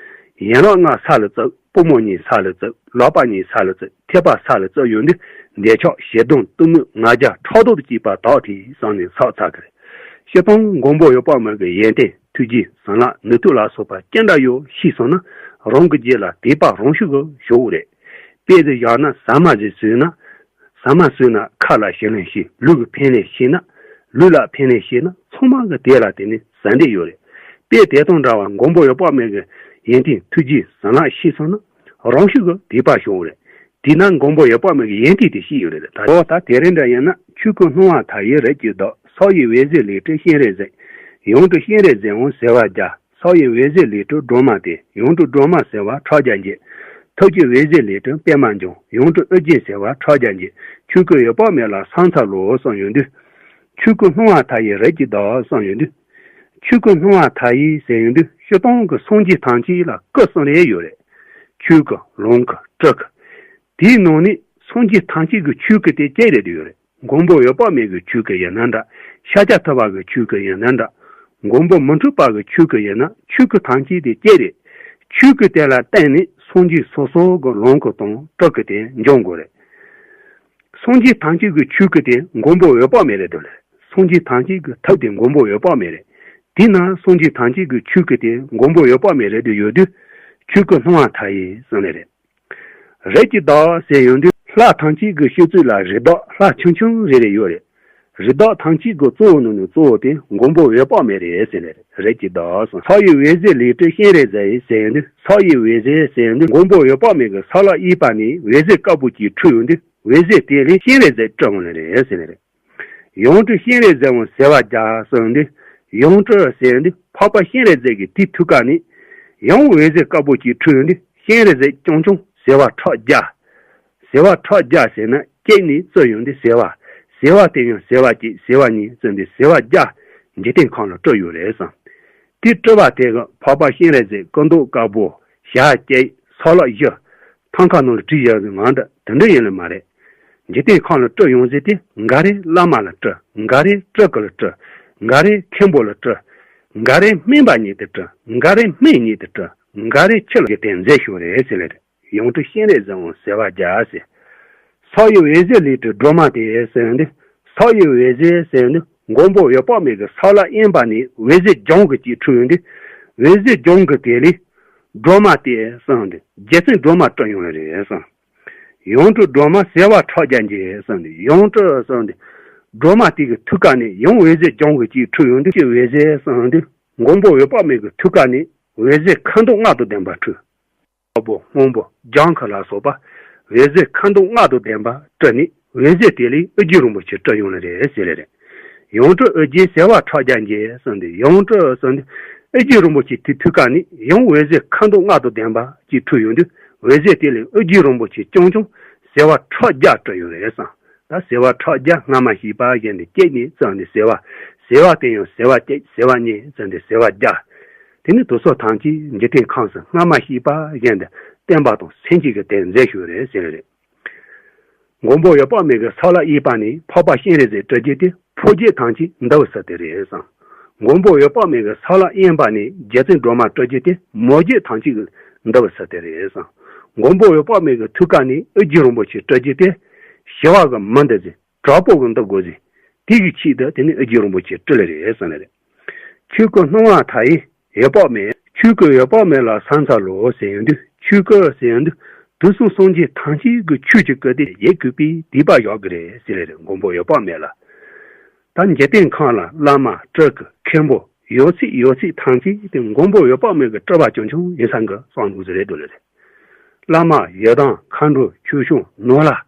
ཡན་ལག་ལྔ་ས་ལ་བཙུགས། པུས་མོ་གཉིས་ས་ལ་བཙུགས། ལག་པ་གཉིས་ས་ལ་བཙུགས། ཐོད་པ་ས་ལ་བཙུགས་ཡོང་དུས་འདོད་ཆགས་ཞེ་སྡང་གཏི་མུག་ང་རྒྱལ་ཕྲག་དོག་ཏུ་སྐྱེས་པ་དག་ཐེ་བསམ་ནས་ཚོགས་ཚར་གི་རེད། སྤྱིར་བཏང་མགོན་པོ་འོད་དཔག་མེད་ཀྱི་ཡོན་ཏན་ཐུགས་རྗེ་བཟང་ལམ་ནུས་མཐུ་ལ་སོགས་པ་ཅི་འདྲ་ཡོད་ཤེས་སོང་ན་རང་གི་རྒྱུད་ལ་དད་པ་རང་ཤུགས་ཀྱིས་ཞུགས་རེད། དཔེ་དེ་བཞག་ན་ཟ་མ་ཞིག་ཟོས་ན། ཟ་མ་ཟོས་ན་ཁ་ལ་ཞིམ་ལན་ཤེས། ལུས་ཀྱི་ཕན་ལན་ཤེས་ན། ལུས་ལ་ཕན་ལན་ཤེས་ན་ཚང་མ་གི་དེ་ལ་དེ་ནི་ཟ་འདོད་ཡོད་རེད། དཔེ་དེ་དང་འདྲ་བར་མགོན་པོ་འོད་དཔག་མེད་ཀྱི་ཡོན་ཏན་ཐུགས་རྗེ་བཟང་ལམ་ཤེས་སོང་ན་རང་ཤུགས་ཀྱིས་དད་པ་ཞུགས་རེད། དེས་ན་མགོན་པོ་འོད་དཔག་མེད་ཀྱི་ཡོན་ཏན་དེ་ཤེས་ཡོད་རེད། ད་འོ་ད་དེ་རིང་འདྲ་ཡིན་ན། ཆོས་སྐུ་སྣང་བ་མཐའ་ཡས་རིགས་ཀྱི་བདག་ཕྱག་གཡས་འོད་ཟེར་ལས་སྤྲུལ་སྤྱན་རས་གཟིགས། ཡང་སྤྲུལ་སྤྱན་རས་གཟིགས་འོང་ཟེར་བ་རྒྱ། ཕྱག་གཡས་འོད་ཟེར་ལས་སྤྲུལ་སྒྲོལ་མ་སྟེ། ཡང་སྤྲུལ་སྒྲོལ་མ་ཟེར་བ་ཁྲག་རྒྱལ་འགྱེད། ཐུགས་ཀྱི་འོད་ཟེར་ལས་སྤྲུལ་པདྨ་འབྱུང་། ཡང་སྤྲུལ་ཨོ་རྒྱན་ཟེར་བ་ཁྲག་རྒྱལ་འགྱེད། ཆོས་སྐུ་འོད་དཔག་མེད་ལ་ཕྱག་འཚལ་ལོ་གསུངས་ཡོང་དུས། ཆོས་སྐུ་སྣང་བ་མཐའ་ཡས་རིགས་ཀྱི་བདག་གསུངས་ཡོང་དུས། ཆོས་སྐུ་སྣང་བ་མཐའ་ཡས་ཟེར་ཡོང་དུས་སྤྱིར་བཏང་གི་སངས་རྒྱས་ཐམས་ཅད་ལ་སྐུ་གསུམ་རེ་ཡོད་རེད། ཆོས་སྐུ་ལོངས་སྐུ་སྤྲུལ་སྐུ། དེའི་ནང་ནས་སངས་རྒྱས་ཐམས་ཅད་ཀྱི་ཆོས་སྐུ་དེ་གཅིག་རེད་དུ་ཡོད་རེད། མགོན་པོ་འོད་དཔག་མེད་ཀྱི་ཆོས་སྐུ་ཡིན་ན་འདྲ། ཤཱཀྱ་ཐུབ་པ་གི་ཆོས་སྐུ་ཡིན་ན་འདྲ། མགོན་པོ་མི་འཁྲུགས་པ་གི་ཆོས་སྐུ་ཡིན་ན་ཆོས་སྐུ་ཐམས་ཅད་དེ་གཅིག་རེད། ཆོས་སྐུ་དེ་ལ་བརྟེན་ནས་སངས་རྒྱས་སོ་སོ་གི་ལོངས་སྐུ་དང་སྤྲུལ་སྐུ་དེ་འབྱུང་དགོས་རེད། སངས་རྒྱས་ཐམས་ཅད་ཀྱི་ཆོས་སྐུ་དེ་མགོན་པོ་འོད་དཔག་མེད་རེད་དོ་ལེ། སངས་རྒྱས་ཐམས་ཅད་ཀྱི་ཐུགས་དེ་མགོན་པོ་འོད་དཔག་མེད་རེད། དེས་ན་སངས་རྒྱས་ཐམས་ཅད་ཀྱི་ཆོས་སྐུ་དེ་མགོན་པོ་འོད་དཔག་མེད་རེད་དུ་ཡོད་དུས་ཆོས་སྐུ་སྣང་བ་མཐའ་ཡས་གསུངས་ནི་རེད། རིགས་ཀྱི་བདག་ཟེར་ཡོང་དུས་ལྷ་ཐམས་ཅད་ཀྱི་སྤྱི་གཙུག་ལ་རིགས་བདག་ལྷ་ཆུང་ཆུང་རེ་རེ་ཡོད་རེད། རིགས་བདག་ཐམས་ཅད་ཀྱི་གཙོ་བོ་ནང་ནས་གཙོ་བོ་དེ་མགོན་པོ་འོད་དཔག་མེད་རེད་ཟེར་ནས་རིགས་ཀྱི་བདག་གསུངས། ཕྱག་གཡས་འོད་ཟེར་ལས་སྤྲུལ་སྤྱན་རས་གཟིགས་ཟེར་ཡོང་དུས་ཕྱག་གཡས་འོད་ཟེར་ཟེར་ཡོང་དུས་མགོན་པོ་འོད་དཔག་མེད་ཀྱི་ཕྱག་ལ་གཡས་པ་ནས་འོད་ཟེར་དཀར་པོ་གཅིག་འཕྲོས་ཡོང་དུས་འོད་ཟེར་དེ་ལས་སྤྱན་རས་གཟིགས་སྤྲུལ་འོང་ནི་རེད་ཟེར་ནི་རེད། ཡང་སྤྲུལ་སྤྱན་རས་གཟིགས་འོང་ཟེར་བ་རྒྱ་གསུངས་ཡོང་དུས། ཡང་སྤྲུལ་ཟེར་ཡོང་དུས་འཕགས་པ་སྤྱན་རས་གཟིགས་ཀྱི་དེའི་ཐུགས་ཀ་ནས་ཡང་འོད་ཟེར་དཀར་པོ་གཅིག་འཕྲོས་ཡོང་དུས་སྤྱན་རས་གཟིགས་སྐྱོང་སྐྱོང་ཟེར་བ་ཁྲག་རྒྱ། ཟེར་བ་ཁྲག་རྒྱ་ཟེར་ན་གཅིག་ནས་བཙུགས་ཡོང་དུས་ཟེར་བ། ཟེར་བ་དེ་ཡང་ཟེར་བ་གཅིག་ཟེར་བ་གཉིས་བཙུགས་ཏེ་ཟེར་བ་རྒྱ། འཇིག་རྟེན་ཁམས་ལ་སྤྲུལ་ཡོད་རེད་བསམ། དེ་སྤྲུལ་བ་དེ་གི་འཕགས་པ་སྤྱན་རས་གཟིགས་སྐུ་མདོག་དཀར་པོ། ཞལ་གཅིག་ཕྱག་ལག་བཞི། ཐང་ཀ་ནང་ལ་བྲིས་བཞག་གི་ངང་དུ་དེ་འདྲ་ཡིན་ལེ་མ་རེད། འཇིག་རྟེན་ཁམས་ལ་སྤྲུལ་ཡོང་ཟེར་དེ་འགའ་རེ་བླ་མ་ལ་སྤྲུལ། འགའ་རེ་སྤྲུལ་སྐུ་ལ་སྤྲུལ། འགའ་རེ་མཁན་པོ་ལ་སྤྲུལ། འགའ་རེ་སྨན་པ་ཉིད་དུ་སྤྲུལ། འགའ་རེ་སྨན་ཉིད་དུ་སྤྲུལ། འགའ་རེ་ཁྱི་ལ་གི་དེ་མཛད་ཞུ་རེད་ཟེར་ལེ་རེད། ཡང་སྤྲུལ་སྤྱན་རས་གཟིགས་འོང་ཟེར་བ་རྒྱ་ཟེར། ཕྱག་གཡས་འོད་ཟེར་ལས་སྤྲུལ་སྒྲོལ་མ་སྟེ་ཟེར་ཡོང་དུས། ཕྱག་གཡས་འོད་ཟེར་ཟེར་ཡོང་དུས་མགོན་པོ་འོད་དཔག་མེད་ཀྱི་ཕྱག་ལ་གཡོན་པ་ནས་འོད་ཟེར་ལྗང་གུ་གཅིག་འཕྲོས་ཡོང་དུས། འོད་ཟེར་ལྗང་གུ་དེ་ལས་སྒྲོལ་མ་སྟེ་ཟེར་ཡོང་དུས་རྗེ་བཙུན་སྒྲོལ་མ་སྤྲུལ་ཡོང་ལེ་རེད་གསུངས། ཡང་སྤྲུལ་སྒྲོལ་མ་ཟེར་བ་ཁྲག་རྒྱ་འགྱེད་གསུངས་ཏེ་ཡང་སྤྲུལ་གསུངས་ཏེ། སྒྲོལ་མ་དེ་གི་ཐུགས་ཀ་ནས་ཡང་འོད་ཟེར་ལྗང་གུ་གཅིག་འཕྲོས་ཡོང་དུས་ཀྱི་འོད་ཟེར་གསུངས་ཏེ། མགོན་པོ་འོད་དཔག་མེད་ཀྱི་ཐུགས་ཀ་ནས་འོད་ཟེར་ཁ་དོག་ལྔ་དང་ལྡན་པ་འཕྲོས། དཀར་པོ་སྔོན་པོ་ལྗང་ཁུ་ལ་སོགས་པ་འོད་ཟེར་ཁ་དོག་ལྔ་དང་ལྡན་པ་སྤྲུལ་ནས་འོད་ཟེར་དེ་ལས་ཨོ་རྒྱན་རིན་པོ་ཆེ་སྤྲུལ་ཡོང་ལེ་རེད་ཟེར་ལེ་རེད། ཡང་སྤྲུལ་ཨོ་རྒྱན་ཟེར་བ་ཁྲག་རྒྱ་འགྱེད་གསུངས་ཏེ་ཡང་སྤྲུལ་གསུངས་ཏེ། ཨོ་རྒྱན་རིན་པོ་ཆེ་དེ་ཐུགས་ཀ་ནས་ཡང་འོད་ཟེར་ཁ་དོག་ལྔ་དང་ལྡན་པ་གཅིག་འཕྲོས་ཡོང་དུས་འོད་ཟེར་དེ་ལས་ཨོ་རྒྱན་རིན་པོ་ཆེ་རྐྱང་རྐྱང་ཟེར་བ་ཁྲག་རྒྱ་སྤྲུལ་ཡོང་རེད་གསུངས། ད་ཟེར་བ་ཁྲག་རྒྱ་སྔ་མ་ཞེས་པ་བཞིན་དུ་སྐྱེས་ནས་བརྩམས་ནས་ཟེར་བ། ཟེར་བ་དེ་ཡང་ཟེར་བ་གཅིག་ཟེར་བ་གཉིས་བརྩམས་ཏེ་ཟེར་བ་བརྒྱ། དེ་ནི་དུས་ཚོད་ཐམས་ཅད་འཇིག་རྟེན་ཁམས་སུ་སྔ་མ་ཞེས་པ་བཞིན་དུ་བསྟན་པ་དང་སེམས་ཅན་གྱི་དོན་མཛད་ཞུ་རེད་ཟེར་རེད། མགོན་པོ་འོད་དཔག་མེད་ཀྱི་ཕྱག་ལ་གཡས་པ་ནས་འཕགས་པ་སྤྱན་རས་གཟིགས་སྤྲུལ་རྒྱུ་དེ་ཕོ་རྒྱུད་ཐམས་ཅད་འདུལ་བའི་ཚུལ་དེ་རེད་གསུངས། མགོན་པོ་འོད་དཔག་མེད་ཀྱི་ཕྱག་ལ་གཡོན་པ་ནས་རྗེ་བཙུན་སྒྲོལ་མ་སྤྲུལ་རྒྱུ་དེ་མོ་རྒྱུད་ཐམས་ཅད་ཀྱི་འདུལ་བའི་ཚུལ་དེ་རེད་གསུངས། མགོན་པོ་འོད་དཔག་མེད་ཀྱི་ཐུགས་ཀ་ནས་ཨོ་རྒྱན་རིན་པོ་ཆེ་སྤྲུལ་རྒྱུ་དེ་ཞི་བ་གི་མི་འདུལ་ཟེར། དྲག་པོ་གི་འདུལ་དགོས་ཟེར། དེ་གི་ཆེད་དུ་དེ་ནི་ཨ་རྒྱས་རིན་པོ་ཆེ་སྤྲུལ་ལེ་རེད་གསུངས་ནི་རེད། ཆོས་སྐུ་སྣང་བ་མཐའ་ཡས་འོད་དཔག་མེད། ཆོས་སྐུ་འོད་དཔག་མེད་ལ་ཕྱག་འཚལ་ལོ་ཟེར་ཡོང་དུས། ཆོས་སྐུ་ཟེར་ཡོང་དུས་དུས་གསུམ་སངས་རྒྱས་ཐམས་ཅད་ཀྱི་ཆོས་ཀྱི་སྐུ་དེ་ཡིད་གུས་པའི་དད་པ་བཞག་གི་རེད་ཟེར་ལེ་རེད། མགོན་པོ་འོད་དཔག་མེད་ལ། ད་འཇིག་རྟེན་ཁམས་ལ་བླ་མ་སྤྲུལ་སྐུ་མཁན་པོ་ཡོད་ཚད་ཡོད་ཚད་ཐམས་ཅད་དེ་མགོན་པོ་འོད་དཔག་མེད་ཀྱི་སྤྲུལ་པ་རྐྱང་རྐྱང་ཡིན་ས་གི་གསུང་འདུག་ཟེར་རེད་འདུག་ལེ་རེད། བླ་མ་ཡི་དམ་མཁའ་འགྲོ་ཆོས་སྐྱོང་ནོར་ལྷ་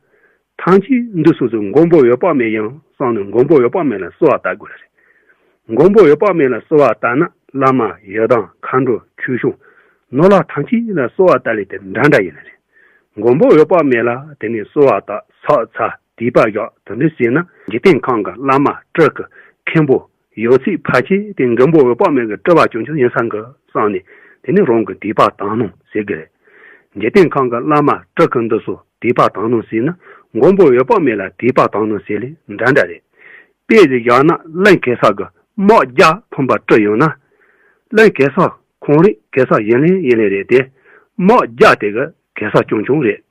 ཐམས་ཅད་འདི་སོ་སོའི་མགོན་པོ་འོད་དཔག་མེད་ཡིན་གསུངས་ནས་མགོན་པོ་འོད་དཔག་མེད་ལ་གསོལ་བ་བཏབ་དགོས་ལེ་རེད། མགོན་པོ་འོད་དཔག་མེད་ལ་གསོལ་བ་བཏབ་ན་བླ་མ་ཡི་དམ་མཁའ་འགྲོ་ཆོས་སྐྱོང་ནོར་ལྷ་ཐམས་ཅད་ལ་གསོལ་བ་བཏབ་ལེ་དེ་འདྲ་འདྲ་ཡིན་ལེ་རེད། མགོན་པོ་འོད་དཔག་མེད་ལ་དེ་ནས་གསོལ་བ་བཏབ་ཕྱག་འཚལ་དད་པ་བཞག་དེ་འདྲ་བྱས་ན་འཇིག་རྟེན་ཁམས་ཀྱི་བླ་མ་སྤྲུལ་སྐུ་མཁན་པོ་ཡོད་ཚད་ཕལ་ཆེར་དེ་མགོན་པོ་འོད་དཔག་མེད་ཀྱི་སྤྲུལ་པ་རྐྱང་རྐྱང་ཡིན་ས་གི་གསུངས་ནས་དེ་ནི་རང་གི་དད་པ་དག་སྣང་ཟེར་གི་རེད། འཇིག་རྟེན་ཁམས་ཀྱི་བླ་མ་སྤྲུལ་སྐུ་འདི་ཚོ་དད་པ་དག་སྣང་ཟེར་ན་མགོན་པོ་འོད་དཔག་མེད་ལ་དད་པ་དག་སྣང་ཟེར་ལེ་འདྲ་འདྲ་རེད། དཔེ་ཞིག་བཞག་ན་གླིང་གེ་སར་གྱི་དམག་བརྒྱ་ཕམ་པ་སྤྲུལ་ཡོང་ན། གླིང་གེ་སར་ཁོང་རང་གེ་སར་ཡིན་ལེ་ཡིན་ལེ་རེད་དེ། དམག་བརྒྱ་དེ་གི་གེ་སར་རྐྱང་རྐྱང་རེད།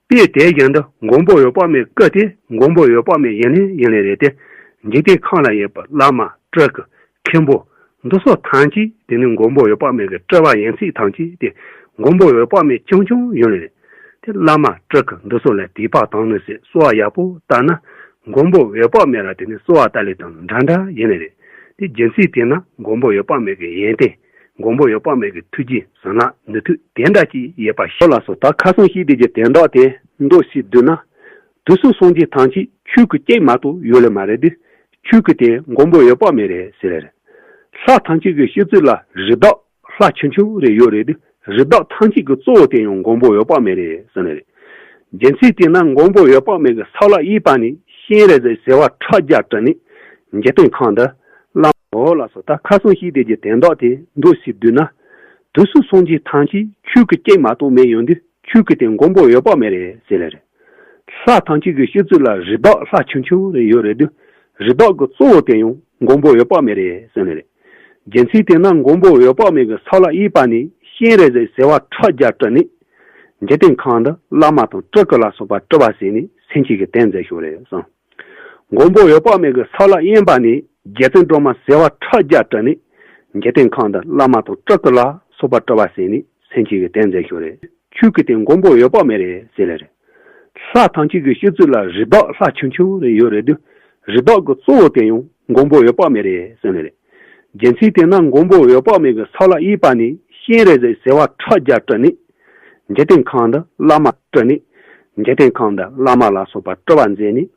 དཔེ་དེ་བཞིན་དུ་མགོན་པོ་འོད་དཔག་མེད་སྐུ་དེ་མགོན་པོ་འོད་དཔག་མེད་ཡིན་ལེ་ཡིན་ལེ་རེད་དེ། འཇིག་རྟེན་ཁམས་ལ་ཡོད་པ་བླ་མ་སྤྲུལ་སྐུ་མཁན་པོ་འདི་ཚོ་ཐམས་ཅད་དེ་ནི་མགོན་པོ་འོད་དཔག་མེད་ཀྱི་སྤྲུལ་པ་ཡིན་ཚད་ཐམས་ཅད་དེ་མགོན་པོ་འོད་དཔག་མེད་རྐྱང་རྐྱང་ཡིན་ལེ་རེད། དེ་བླ་མ་སྤྲུལ་སྐུ་འདི་ཚོ་ལ་དད་པ་དག་སྣང་ཟེར་གསོལ་བ་ཡག་པོ་བཏབ་ན། མགོན་པོ་འོད་དཔག་མེད་ལ་དེ་ནི་གསོལ་བ་བཏབ་ལེ་དང་འདྲ་འདྲ་ཡིན་ནི་རེད། དེ་རྒྱུ་མཚན་དེ་ན་མགོན་པོ་འོད་དཔག་མེད་ཀྱི་ཡོན་ཏན། མགོན་པོ་འོད་དཔག་མེད་ཀྱི་ཐུགས་རྗེ་བྱིན་རླབས་ནུས་མཐུ་དེ་འདྲ་ཅིག་ཡོད་པ་ཞིག་ལ་སོགས། ད་ཁ་སང་བཤད་དེ་གི་དོན་དག་དེ་མདོར་བསྡུས་བསྡུས་ན། དུས་གསུམ་སངས་རྒྱས་ཐམས་ཅད་ཆོས་སྐུ་གཅིག་མ་གཏོགས་ཡོད་ལེ་མ་རེད་དེ། ཆོས་སྐུ་དེ་མགོན་པོ་འོད་དཔག་མེད་རེད་ཟེར་ལེ་རེད། ལྷ་ཐམས་ཅད་ཀྱི་སྤྱི་གཙུག་ལ་རིགས་བདག་ལྷ་ཆུང་ཆུང་རེ་ཡོད་རེད་དེ། རིགས་བདག་ཐམས་ཅད་ཀྱི་གཙོ་བོ་དེ་ཡང་མགོན་པོ་འོད་དཔག་མེད་རེད་ཟེར་ནི་རེད། རྒྱུ་མཚན་དེ་ན་མགོན་པོ་འོད་དཔག་མེད་ཀྱི་ས་བླ་གཡས་པ་ནས་སྤྱན་རས་གཟིགས་ཟེ་བ་ཕྲག་བརྒྱ་སྤྲུལ་ནས་འཇིག་རྟེན་ཁམས་འདི་བླ་མ་འོ་ལགས་སོ། ད་ཁ་སང་བཤད་དེ་གི་དོན་དག་དེ་མདོར་བསྡུས་བསྡུས་ན། དུས་གསུམ་སངས་རྒྱས་ཐམས་ཅད་ཆོས་སྐུ་གཅིག་མ་གཏོགས་མེད་ཡོང་དུས། ཆོས་སྐུ་དེ་མགོན་པོ་འོད་དཔག་མེད་རེད་ཟེར་ལེ་རེད། ལྷ་ཐམས་ཅད་ཀྱི་སྤྱི་གཙུག་ལ་རིགས་བདག་ལྷ་ཆུང་ཆུང་རེ་ཡོད་རེད་དེ། རིགས་བདག་གི་གཙོ་བོ་དེ་ཡང་མགོན་པོ་འོད་དཔག་མེད་རེད་ཟེར་ནི་རེད། རྒྱུ་མཚན་དེ་ན་མགོན་པོ་འོད་དཔག་མེད་ཀྱི་ས་བླ་གཡས་པ་ནས་སྤྱན་རས་གཟིགས་ཟེ་བ་ཕྲག་བརྒྱ་སྤྲུལ་ནས་འཇིག་རྟེན་ཁམས་འདི་བླ་མ་དང་སྤྲུལ་སྐུ་ལ་སོགས་པ་སྤྲུལ་པ་ཟེར་ནས་སེམས་ཅན་གྱི་དོན་མཛད་ཞུ་རེད་གསུངས། མགོན་པོ་འོད་དཔག་མེད་ཀྱི་ས་བླ་གཡོན་པ་ནས་རྗེ་བཙུན་སྒྲོལ་མ་ཟེ་བ་ཕྲག་བརྒྱ་སྤྲུལ་ནས་འཇིག་རྟེན་ཁམས་འདི་བླ་མ་དང་སྤྲུལ་སྐུ་ལ་སོགས་པ་སྤྲུལ་པ་ཟེར་ནས་སེམས་ཅན་གྱི་དོན་མཛད་ཞུ་རེད། ཆོས་སྐུ་དེ་མགོན་པོ་འོད་དཔག་མེད་རེད་ཟེར་ལེ་རེད། ལྷ་ཐམས་ཅད་ཀྱི་སྤྱི་གཙུག་ལ་རིགས་བདག་ལྷ་ཆུང་ཆུང་རེ་ཡོད་རེད་དེ། རིགས་བདག་གི་གཙོ་བོ་དེ་ཡང་མགོན་པོ་འོད་དཔག་མེད་རེད་ཟེར་ནི་རེད། རྒྱུ་མཚན་དེ་ན་མགོན་པོ་འོད་དཔག་མེད་ཀྱི་ས་བླ་གཡས་པ་ནས་སྤྱན་རས་གཟིགས་ཟེ་བ་ཕྲག་བརྒྱ་སྤྲུལ་ནས་འཇིག་རྟེན་ཁམས་འདི་བླ་མ་སྤྲུལ་ནས་འཇིག་རྟེན་ཁམས་འདི་བླ་མ་ལ་སོགས་པ་སྤྲུལ་པ་མཛད་ནས་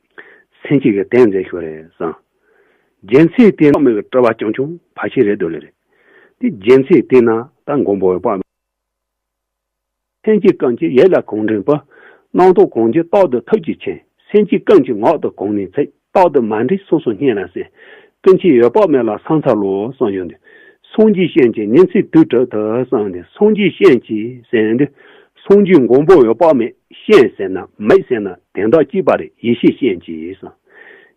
སེམས་ཅན་གྱི་དོན་མཛད་ཞུ་རེད་གསུངས། རྒྱུ་མཚན་དེ་ན་མེད་ཀྱི་སྤྲུལ་པ་རྐྱང་རྐྱང་ཕལ་ཆེར་རེད་འདུག་ལེ་རེད། དེ་རྒྱུ་མཚན་དེ་ན་ད་མགོན་པོ་འོད་དཔག་མེད། སེམས་ཅན་ཀུན་གྱི་ཡིད་ལ་གང་དྲན་པ། རྣམ་རྟོག་གང་འགྱུ་རྟག་ཏུ་ཐུགས་རྗེ་ཆེན། སེམས་ཅན་ཀུན་གྱི་ངག་དང་གང་ནས་ཚིག་རྟག་ཏུ་མ་འདྲེས་སོ་སོར་སྙན་ལ་གསན། ཀུན་མཁྱེན་འོད་དཔག་མེད་ལ་ཕྱག་འཚལ་ལོ་གསུངས་ཡོད་འདུག་སངས་རྒྱས་སྤྱན་གྱིས་ཉིན་མཚན་དུས་དྲུག་ཏུ་གསུངས་ཏེ། སངས་རྒྱས་སྤྱན་གྱིས་ཟེར་འདུག་སངས་རྒྱས་མགོན་པོ་འོད་དཔག་མེད། སྤྱན་ཟེར་ན་མིག་ཟེར་ན་དོན་དག་གཅིག་པ་རེད། ཡེ་ཤེས་སྤྱན་གྱིས་གསུངས།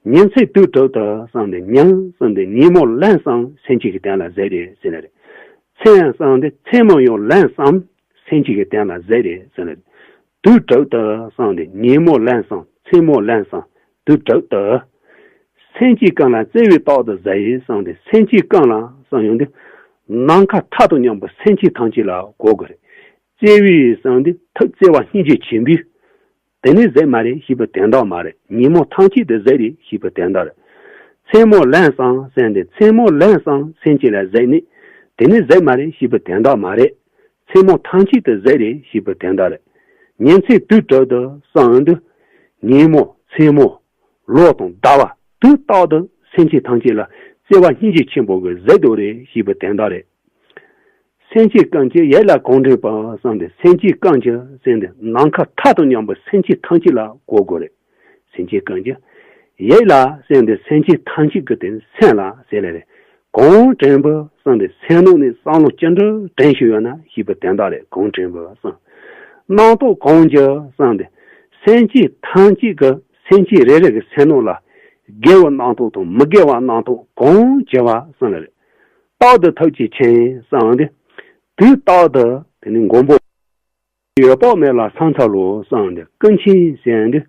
ཉིན་མཚན་དུས་དྲུག་ཏུ་གསུངས་ཏེ། ཉིན་གསུངས་ཏེ་ཉིན་མོ་ལན་གསུམ་སེམས་ཅན་གྱི་དོན་ལ་གཟིགས་རེད་ཟེར་ནི་རེད། མཚན་གསུངས་ཏེ་མཚན་མོ་ཡང་ལན་གསུམ་སེམས་ཅན་གྱི་དོན་ལ་གཟིགས་རེད་ཟེར་ནི་རེད། དུས་དྲུག་ཏུ་གསུངས་ཏེ་ཉིན་མོ་ལན་གསུམ་མཚན་མོ་ལན་གསུམ་དུས་དྲུག་ཏུ། སེམས་ཅན་ཀུན་ལ་བརྩེ་བས་རྟག་ཏུ་གཟིགས་གསུངས་ཏེ། སེམས་ཅན་ཀུན་ལ་གསུངས་ཡོང་དུས་ནམ་མཁའ་མཐའ་དང་མཉམ་པའི་སེམས་ཅན་ཐམས་ཅད་ལ་གོ་དགོས་རེད། བརྩེ་བས་གསུངས་ཏེ་ཐུགས་བརྩེ་བ་སྙིང་རྗེ་ཆེན་པོས། དེ་ནས་གཟིགས་མ་རེད་ཞེས་པའི་དོན་དག་མ་རེད། ཉིན་མོ་ཐམས་ཅད་དུ་གཟིགས་རེད་ཞེས་པའི་དོན་དག་རེད། མཚན་མོ་ལན་གསུམ་ཟེར་ཏེ་མཚན་མོ་ལན་གསུམ་སེམས་ཅན་ལ་གཟིགས་ནས་དེ་ནས་གཟིགས་མ་རེད་ཞེས་པའི་དོན་དག་མ་རེད། མཚན་མོ་ཐམས་ཅད་དུ་གཟིགས་རེད་ཞེས་པའི་དོན་དག་རེད། ཉིན་མཚན་དུས་དྲུག་ཏུ་གསུངས་དུས་ཉིན་མོ་མཚན་མོ་ལོ་དང་ཟླ་བ་དུས་རྟག་ཏུ་སེམས་ཅན་ཐམས་ཅད་ལ་བརྩེ་བ་སྙིང་རྗེ་ཆེན་པོ་གིས་གཟིགས་འདུག་རེད་ཞེས་པའི་དོན་དག་རེད། སེམས་ཅན་ཀུན་གྱི་ཡིད་ལ་གང་དྲན་པ་གསུངས་ཏེ། སེམས་ཅན་ཀུན་གྱི་ཟེར་ཏེ་ནམ་མཁའ་མཐའ་དང་མཉམ་པའི་སེམས་ཅན་ཐམས་ཅད་ལ་གོ་དགོས་རེད། སེམས་ཅན་ཀུན་གྱི་ཡིད་ལ་ཟེར་ཏེ་སེམས་ཅན་ཐམས་ཅད་ཀྱི་དེ་སེམས་ལ་ཟེར་ལེ་རེད། གང་དྲན་པ་གསུངས་ཏེ་སེམས་ནང་ནས་བསམ་བློ་ཅི་འདྲ་དྲན་བཞིན་ཡོད་ན་ཞེས་པའི་དོན་དག་རེད། གང་དྲན་པ་གསུངས། རྣམ་རྟོག་གང་གྱུར་གསུངས་ཏེ་སེམས་ཅན་ཐམས་ཅད་ཀྱི་སེམས་ཅན་རེ་རེ་གི་སེམས་ནང་ལ་དགེ་བའི་རྣམ་རྟོག་དང་མི་དགེ་བའི་རྣམ་རྟོག་གང་གྱུར་པ་གསུངས་ལེ་རེད། རྟག་ཏུ་ཐུགས་རྗེ་ཆེན་གསུངས་ཏེ། དུས་རྟག་ཏུ་དེ་ནི་མགོན་པོ་འོད་དཔག་མེད་ལ་ཕྱག་འཚལ་ལོ་གསུངས་ཏེ། ཀུན་མཁྱེན་ཟེར་ཏེ་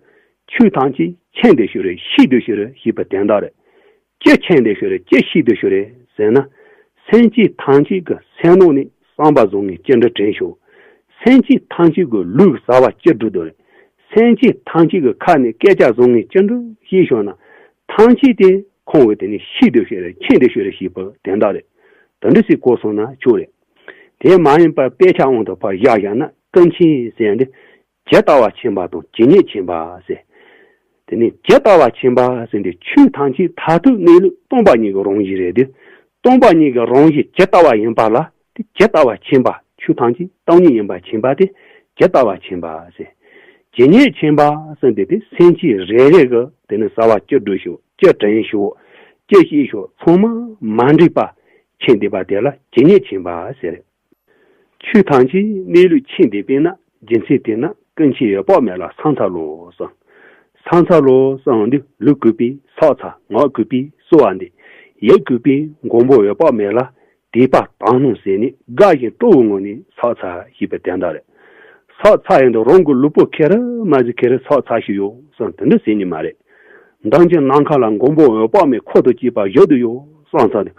ཆོས་ཐམས་ཅད་མཁྱེན་དུ་ཤོར་རེ་ཤེས་དུ་ཤོར་རེ་ཞེས་པའི་དོན་དག་རེད། ཅི་མཁྱེན་དུ་ཤོར་རེ་ཅི་ཤེས་དུ་ཤོར་རེ་ཟེར་ན། སེམས་ཅན་ཐམས་ཅད་ཀྱི་སེམས་ནང་ནས་བསམ་པ་བཟང་ངན་ཅི་འདྲ་དྲན་ཤོག་སེམས་ཅན་ཐམས་ཅད་ཀྱི་ལུས་ཟ་བ་ཅི་འགྲོ་འདུག་རེད། སེམས་ཅན་ཐམས་ཅད་ཀྱི་ཁ་ནས་སྐད་ཆ་བཟང་ངན་ཅི་འདྲ་བཤད་ཤོག་ན། ཐམས་ཅད་དེ་ཁོང་གིས་དེ་ནས་ཤེས་དུ་ཤོར་རེ་མཁྱེན་དུ་ཤོར་རེ་ཞེས་པའི་དོན་དག་རེད། དེ་འདྲ་ཞིག་གོ་སོང་ན་ཆོག་རེད། དེ་མ་ཡིན་པར་དཔེ་ཆ་དབང་དུ་ཕར་བཞག་བཞག་ན་ཀུན་མཁྱེན་ཟེར་འདི། ཇི་ལྟ་བ་མཁྱེན་པ་དང་ཇི་སྙེད་མཁྱེན་པ་ཟེར། དེ་ནས་ཇི་ལྟ་བ་མཁྱེན་པ་ཟེར་འདི་ཆོས་ཐམས་ཅད་མཐར་ཐུག་གནས་ལུགས་སྟོང་པ་ཉིད་ཀྱི་རང་བཞིན་རེད་དེ། སྟོང་པ་ཉིད་ཀྱི་རང་བཞིན་ཇི་ལྟ་བ་ཡིན་པ་ལ་དེ་ཇི་ལྟ་བ་མཁྱེན་པ། ཆོས་ཐམས་ཅད་སྟོང་ཉིད་ཡིན་པ་མཁྱེན་པ་དེ་ཇི་ལྟ་བ་མཁྱེན་པ་ཟེར། ཇི་སྙེད་མཁྱེན་པ་ཟེར་འདི་དེ་སེམས་ཅན་རེ་རེ་གི་དེ་ནི་བསམ་པ་ཅི་འགྲོ་ཤོག་ཅི་དྲན་ཤོག་ཅི་ཤེས་ཤོག་ཚང་མ་མ་འདྲེས་པ་མཁྱེན་བསྡད་པ་དེ་ལ་ཇི་སྙེད་མཁྱེན་པ་ཟེར། ཆོས་ཐམས་ཅད་གནས་ལུགས་མཁྱེན་བསྡད་པས་ན། རྒྱུ་མཚན་དེས་ན་ཀུན་མཁྱེན་འོད་དཔག་མེད་ལ་ཕྱག་འཚལ་ལོ་གསུངས། ཕྱག་འཚལ་ལོ་གསུངས་དུས་ལུས་གུས་པས་ཕྱག་འཚལ། ངག་གུས་པས་གསོལ་བ་འདེབས། ཡིད་གུས་པས་མགོན་པོ་འོད་དཔག་མེད་ལ་དད་པ་དག་སྣང་ཟེར་ནས་དགའ་ཞིང་སྤྲོ་བའི་ངང་ནས་ཕྱག་འཚལ་ཞེས་པའི་དོན་དག་རེད། ཕྱག་འཚལ་ཡོང་དུས་རང་གི་ལུས་པོ་ཁེ་རུ་མ་ཟིག་ཁེ་རུ་ཕྱག་འཚལ་ཞིག་ཡོད་གསུངས་དེ་འདྲ་ཟེར་ནི་མ་རེད། མདུན་གྱི་ནམ་མཁའ་ལ་མགོན་པོ་འོད་དཔག་མེད་འཁོར་དང་བཅས་པ་བཞུགས་དུ་ཡོད་གསུངས་ཙང་།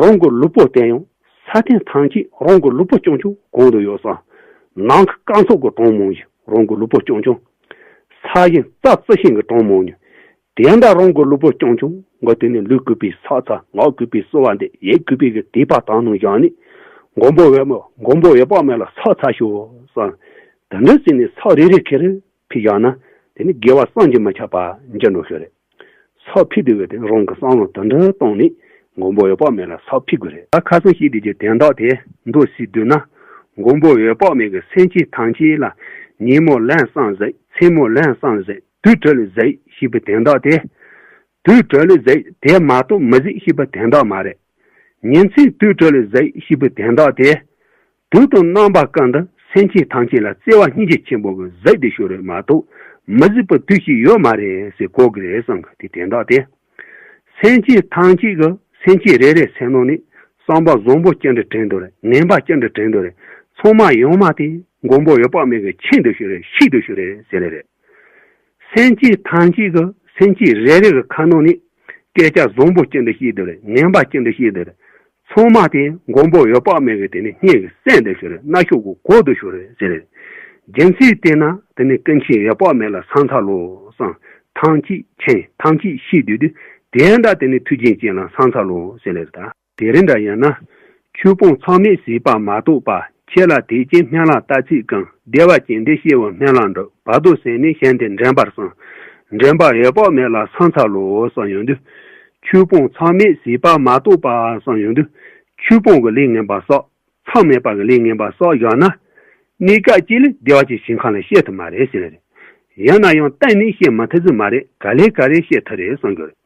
རང་གི་ལུས་པོ་བསྟན་ཡང་ས་སྟེང་ཐམས་ཅད་རང་གི་ལུས་པོ་རྐྱང་རྐྱང་གང་དུ་ཡོད་གསུངས། ནམ་མཁའ་སྐར་ཚོགས་ཀྱི་གྲངས་མང་ཞིང་རང་གི་ལུས་པོ་རྐྱང་རྐྱང་། ས་གཞི་རྩ་རྩི་ཤིང་གི་གྲངས་མང་ཞིང་། དེ་འདྲ་རང་གི་ལུས་པོ་རྐྱང་རྐྱང་གི་དེ་ནས་ལུས་གུས་པས་ཕྱག་འཚལ། ངག་གུས་པས་གསོལ་བ་འདེབས། ཡིད་གུས་པས་གི་དད་པ་དག་སྣང་བཞག་ནས་མགོན་པོ་འོད་མ་མགོན་པོ་འོད་དཔག་མེད་ལ་ཕྱག་འཚལ་ཤོག་གསུངས། དེ་འདྲ་ཟེར་ནས་ཕྱག་རེ་རེ་ཁེ་རེ་ཕུལ་བཞག་ན་དེ་ནི་དགེ་བ་བསམ་གྱིས་མི་ཁྱབ་པ་འབྱུང་འགྲོ་ཤོས་རེད། ཕྱག་ཕུལ་དུས་ཀྱི་དེ་རང་གི་བསམ་བློ་དེ་འདྲ་བཏང་ནས་མགོན་པོ་འོད་དཔག་མེད་ལ་ཕྱག་ཕུལ་དགོས་རེད། ད་ཁ་སང་བཤད་དེ་གི་དོན་དག་དེ་མདོར་བསྡུས་བསྡུས་ན། མགོན་པོ་འོད་དཔག་མེད་ཀྱིས་སེམས་ཅན་ཐམས་ཅད་ལ་ཉིན་མོ་ལན་གསུམ་གཟིགས། མཚན་མོ་ལན་གསུམ་གཟིགས། དུས་དྲུག་ལ་གཟིགས་ཞེས་པའི་དོན་དག་དེ། དུས་དྲུག་ལ་གཟིགས་དེ་མ་གཏོགས་མི་གཟིགས་ཞེས་པའི་དོན་དག་མ་རེད། ཉིན་མཚན་དུས་དྲུག་ལ་གཟིགས་ཞེས་པའི་དོན་དག་དེ། དུས་དང་རྣམ་པ་ཀུན་ཏུ་སེམས་ཅན་ཐམས་ཅད་ལ་བརྩེ་བ་སྙིང་རྗེ་ཆེན་པོ་གིས་གཟིགས་ཏེ་ཤོར་རེད་མ་གཏོགས་མི་གཟིགས་པའི་དུས་ཤིག་ཡོད་མ་རེད་ཟེར་གོ་གི་རེད་བསམ་གི། དེ་དོན་དག་དེ། སེམས་ཅན་ཐམས་ཅད་ཀྱི་སེམས་ཅན་རེ་རེ་སེམས་ནང་ནས་བསམ་པ་བཟང་པོ་ཅི་འདྲ་དྲན་འདུག་རེད། ངན་པ་ཅི་འདྲ་དྲན་འདུག་རེད། ཚང་མ་ཡོང་མ་དེ་མགོན་པོ་འོད་དཔག་མེད་ཀྱིས་མཁྱེན་ཏེ་ཤོར་རེད། ཤེས་ཏེ་ཤོར་རེད་ཟེར་རེད། སེམས་ཅན་ཐམས་ཅད་ཀྱི་སེམས་ཅན་རེ་རེ་གི་ཁ་ནང་ནས་སྐད་ཆ་བཟང་པོ་ཅི་འདྲ་བཤད་འདུག་རེད། ངན་པ་ཅི་འདྲ་བཤད་འདུག་རེད། ཚང་མ་དེ་མགོན་པོ་འོད་དཔག་མེད་ཀྱིས་དེ་ནས་སྙན་གྱིས་གསན་ཏེ་ཤོར་རེད། རྣ་ཤོག་གིས་གོ་ཏེ་ཤོར་རེད་ཟེར་རེད། རྒྱུ་མཚན་དེས་ན་དེ་ནས་ཀུན་མཁྱེན་འོད་དཔག་མེད་ལ་ཕྱག་འཚལ་ལོ་གསུངས། ཐམས་ཅད་མཁྱེན་ཐམས་ཅད་ཤེས་དུས་དུས་དེ་འདྲ་དེ་ནས་ཐུགས་རྗེ་ཅན་ལ་ཕྱག་འཚལ་ལོ་ཟེར་ལེ་རེད་ད། དེ་རིང་འདྲ་ཡིན་ན། ཆོས་སྤོང་ཚང་མས་བྱས་པ་མ་གཏོགས་པ། ཁྱེད་ལ་དད་ཅིང་སྨོན་ལམ་བཏབ་ཚད་གང་། བདེ་བ་ཅན་འདི་སྐྱེ་བོ་སྨོན་ལམ་འགྲུབ། བར་དོ་ཟད་ནས་གཞན་དོན་འདྲེན་པར་བྱུང་། འདྲེན་པ་འོད་དཔག་མེད་ལ་ཕྱག་འཚལ་ལོ་གསུངས་ཡོང་དུས། ཆོས་སྤོང་ཚང་མས་བྱས་པ་མ་གཏོགས་པ་གསུངས་ཡོང་དུས། ཆོས་སྤོང་གི་ལས་ངན་པ་བསགས། མཚམས་མེད་པ་གི་ལས་ངན་པ་བསགས་བཞག་ན། གནས་སྐབས་གཅིག་ལ་བདེ་བ་ཅན་ཞིང་ཁམས་ལ་སྐྱེ་ཐུབ་མ་རེད་ཟེར་རེད། ཡིན་ན་ཡང་གཏན་ནས་སྐྱེ་མི་ཐུབ་ཟེར་མ་རེད། ག་ལེ་ག་རེ་སྐྱེ་ཐུབ་རེད་གསུངས་གི་རེད།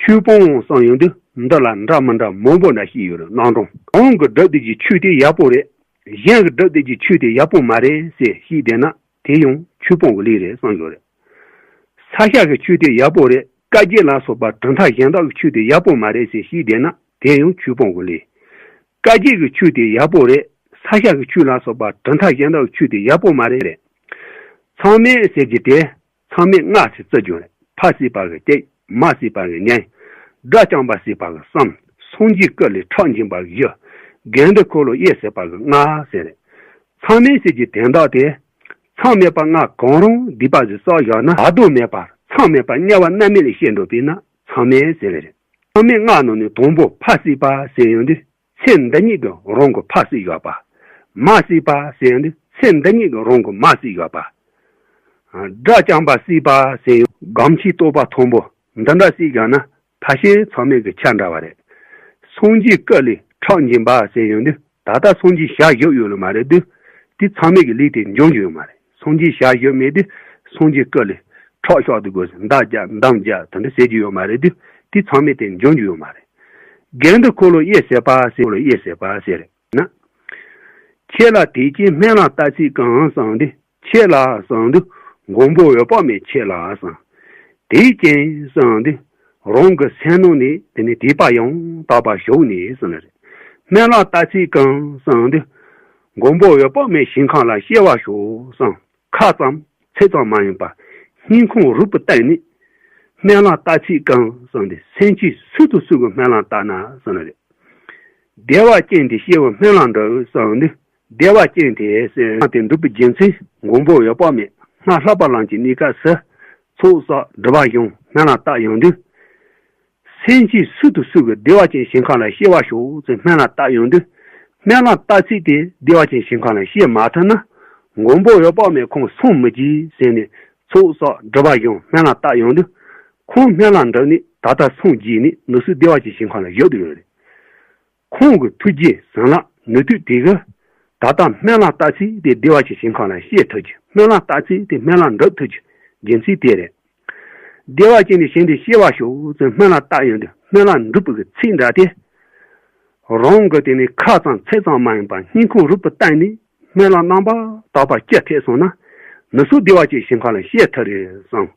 ཆོས་སྤོང་གསུངས་ཡོང་དུས་འདི་ལ་འདྲ་མི་འདྲ་མང་པོ་འདྲ་བཤད་ཡོད་རེད། རྣམ་གྲངས་གང་གིས་སྒྲུབ་བསྡད་ཀྱི་ཆོས་དེ་ཡག་པོ་རེད། གཞན་གྱིས་སྒྲུབ་བསྡད་ཀྱི་ཆོས་དེ་ཡག་པོ་མ་རེད་ཟེར་བཤད་བསྡད་ན་དེ་ཡང་ཆོས་སྤོང་གི་ལས་རེད་གསུངས་ཡོད་རེད། ས་སྐྱ་གི་ཆོས་དེ་ཡག་པོ་རེད། བཀའ་བརྒྱུད་ལ་སོགས་པ་གྲུབ་མཐའ་གཞན་དག་གི་ཆོས་དེ་ཡག་པོ་མ་རེད་ཟེར་བཤད་བསྡད་ན་དེ་ཡང་ཆོས་སྤོང་གི་ལས། བཀའ་བརྒྱུད་ཀྱི་ཆོས་དེ་ཡག་པོ་རེད། ས་སྐྱ་གི་ཆོས་ལ་སོགས་པ་གྲུབ་མཐའ་གཞན་དག་གི་ཆོས་དེ་ཡག་པོ་མ་རེད། ཚང་མས་ཟེར་གྱི་དེ། ཚང་མས་ལྔ་ཟེར་བརྩི་རྒྱུ་རེད། ཕ་བྱས་པ་གི་གཅིག་མ་བྱས་པ་གི་གཉིས། དགྲ་བཅོམ་པ་བྱས་པ་གི་གསུམ། སངས་རྒྱས་སྐུ་ལས་ཁྲག་འབྱིན་པ་གི་བཞི། དགེ་འདུན་འཁོར་ལོ་དབྱེ་བྱས་པ་གི་ལྔ་ཟེར་རེད། ཚང་མས་ཟེར་གྱི་དོན་དག་དེ། མཚམས་མེད་པ་ལྔ་གང་རུང་སྡིག་པ་ཟིག་བསགས་བཞག་ན་བར་དོ་མེད་པར་མཚམས་མེད་པར་དམྱལ་བ་མནར་མེད་ལ་སྐྱེ་འགྲོ་བས་ན་མཚམས་མེད་ཟེར་རེད། མཚམས་མེད་ལྔ་ནང་ནས་དང་པོ་ཕ་བྱས་པ་ཟེར་ཡོང་དུས། ཚེ་འདི་ཉིད་ཀྱི་རང་གི་ཕ་བྱས་ཡོད་པ། མ་བྱས་པ་ཟེར་ཡོང་དུས་ཚེ་འདི་ཉིད་ཀྱི་རང་གི་མ་བྱས་ཡོད་པ། དགྲ་བཅོམ་པ་བྱས་པ་ཟེར་ཡོང་སྒོམ་ཆེན་རྟོགས་པ་མཐོན་པོ་འདི་འདྲ་བྱས་བཞག་ན་ཕལ་ཆེར་ཚང་མས་ཀྱི་ཆ་འདྲ་བ་རེད། སངས་རྒྱས་སྐུ་ལས་ཁྲག་འབྱིན་པ་ཟེར་ཡོང་དུས་ད་ལྟ་སངས་རྒྱས་ཞལ་བཞུགས་ཡོད་ལ་མ་རེད་དུས་དེ་ཚང་མས་ཀྱི་ལས་དེ་འབྱུང་རྒྱུ་ཡོད་མ་རེད། སངས་རྒྱས་ཞལ་བཞུགས་མེད་དུས་སངས་རྒྱས་སྐུ་ལས་ཁྲག་བཤགས་དུ་དགོས་མདའ་རྒྱག་འདམ་རྒྱག་དེ་འདྲ་ཟེར་རྒྱུ་ཡོད་མ་རེད་དུས་དེ་ཚང་མས་དེ་འབྱུང་རྒྱུ་ཡོད་མ་རེད། དགེ་འདུན་འཁོར་ལོ་དབྱེ་བྱེད་པ་ཟེར་འཁོར་ལོ་དབྱེ་བྱེད་པ་ཟེར་ན། ཁྱེད་ལ་དད་ཅིང་སྨོན་ལམ་བཏབ་ཚད་གང་གསུངས་དུས་ཁྱེད་ལ་གསུངས་དུས་མགོན་པོ་འོད་དཔག་མེད་ཁྱེད་ལ་གསུངས། དེའི་རྐྱེན་གསུངས་དུས་རང་གི་སེམས་ནང་ནས་དེ་ནས་དད་པ་ཡང་དག་པ་ཞུགས་ནས་གསུངས་ནི་རེད། སྨོན་ལམ་བཏབ་ཚད་གང་གསུངས་དུས་མགོན་པོ་འོད་དཔག་མེད་ཞིང་ཁམས་ལ་སྐྱེ་བར་ཤོག་གསུངས། ཁ་ཙམ་ཚིག་ཙམ་མ་ཡིན་པར་ སྙིང་ཁོང་རུས་པའི་གཏིང་ནས། སྨོན་ལམ་བཏབ་ཚད་གང་གསུངས་ཏེ། སེམས་ཅན་སུ་དང་སུ་གི་སྨོན་ལམ་བཏབ་ན་གསུངས་ནི་རེད། བདེ་བ་ཅན་དེ་སྐྱེ་བའི་སྨོན་ལམ་འགྲུབ་གསུངས་ནས། བདེ་བ་ཅན་དེ་ཟེར་དེ་འགྲུབ་པའི་རྒྱུ་མཚན། མགོན་པོ་འོད་དཔག་མེད་སྔར་ལྷག་པ་ལམ་གྱི་གནས་སྐབས་སུ། ཚོགས་བསགས་སྒྲིབ་པ་སྦྱངས་སྨོན་ལམ་བཏབ་ཡོང་དུས། སེམས་ཅན་སུ་དང་སུ་གི་བདེ་བ་ཅན་ཞིང་ཁམས་ལ་སྐྱེ་བར་ཤོག་ཅེས་སྨོན་ལམ་བཏབ་ཡོང་དུས། སྨོན་ལམ་བཏབ་ཚད་དེ་བདེ་བ་ཅན་ཞིང་ཁམས་ལ་སྐྱེ་མ་ཐུབ་ན། མགོན་པོ་འོད་དཔག་མེད་ཁོང་སངས་མི་རྒྱས་ཟེར་ནས། ཚོགས་བསགས་སྒྲིབ་པ་སྦྱངས་སྨོན་ལམ་བཏབ་ཡོང་དུས། ཁོང་སྨོན་ལམ་འགྲུབ་ནས་ད་ལྟ་སངས་རྒྱས་ནས་ནུབ་ཕྱོགས་བདེ་བ་ཅན་ཞིང་ཁམས་ལ་བཞུགས་བསྡད་ཡོད་རེད། ཁོང་གི་ཐུགས་རྗེ་བྱིན་རླབས་ནུས་མཐུ་དེ་གིས། ད་ལྟ་སྨོན་ལམ་བཏབ་ཚད་དེ་བདེ་བ་ཅན་ཞིང་ཁམས་ལ་སྐྱེ་ཐུབ་རྒྱུ། སྨོན་ལམ་བཏབ་ཚད་དེ་སྨོན་ལམ་འགྲུབ་ཐུབ་རྒྱུ་རྒྱུ་མཚན་དེ་རེད། བདེ་བ་ཅན་དེ་ཞིང་དེ་སྐྱེ་བར་ཤོག་ཅེས་སྨོན་ལམ་བཏབ་ཡོང་དུས། སྨོན་ལམ་འགྲུབ་པའི་གི་ཚིག་འདྲ་དེ། རང་གི་དེ་ནི་ཁ་ཙམ་ཚིག་ཙམ་མ་ཡིན་པར་སྙིང་ཁོང་རུས་པའི་གཏིང་ནས་སྨོན་ལམ་རྣམ་པར་དག་པ་ཅི་ཐེབས་སོང་ན། ནུབ་ཕྱོགས་བདེ་བ་ཅན་ཞིང་ཁམས་ལ་སྐྱེ་ཐུབ་རེད་བསམ།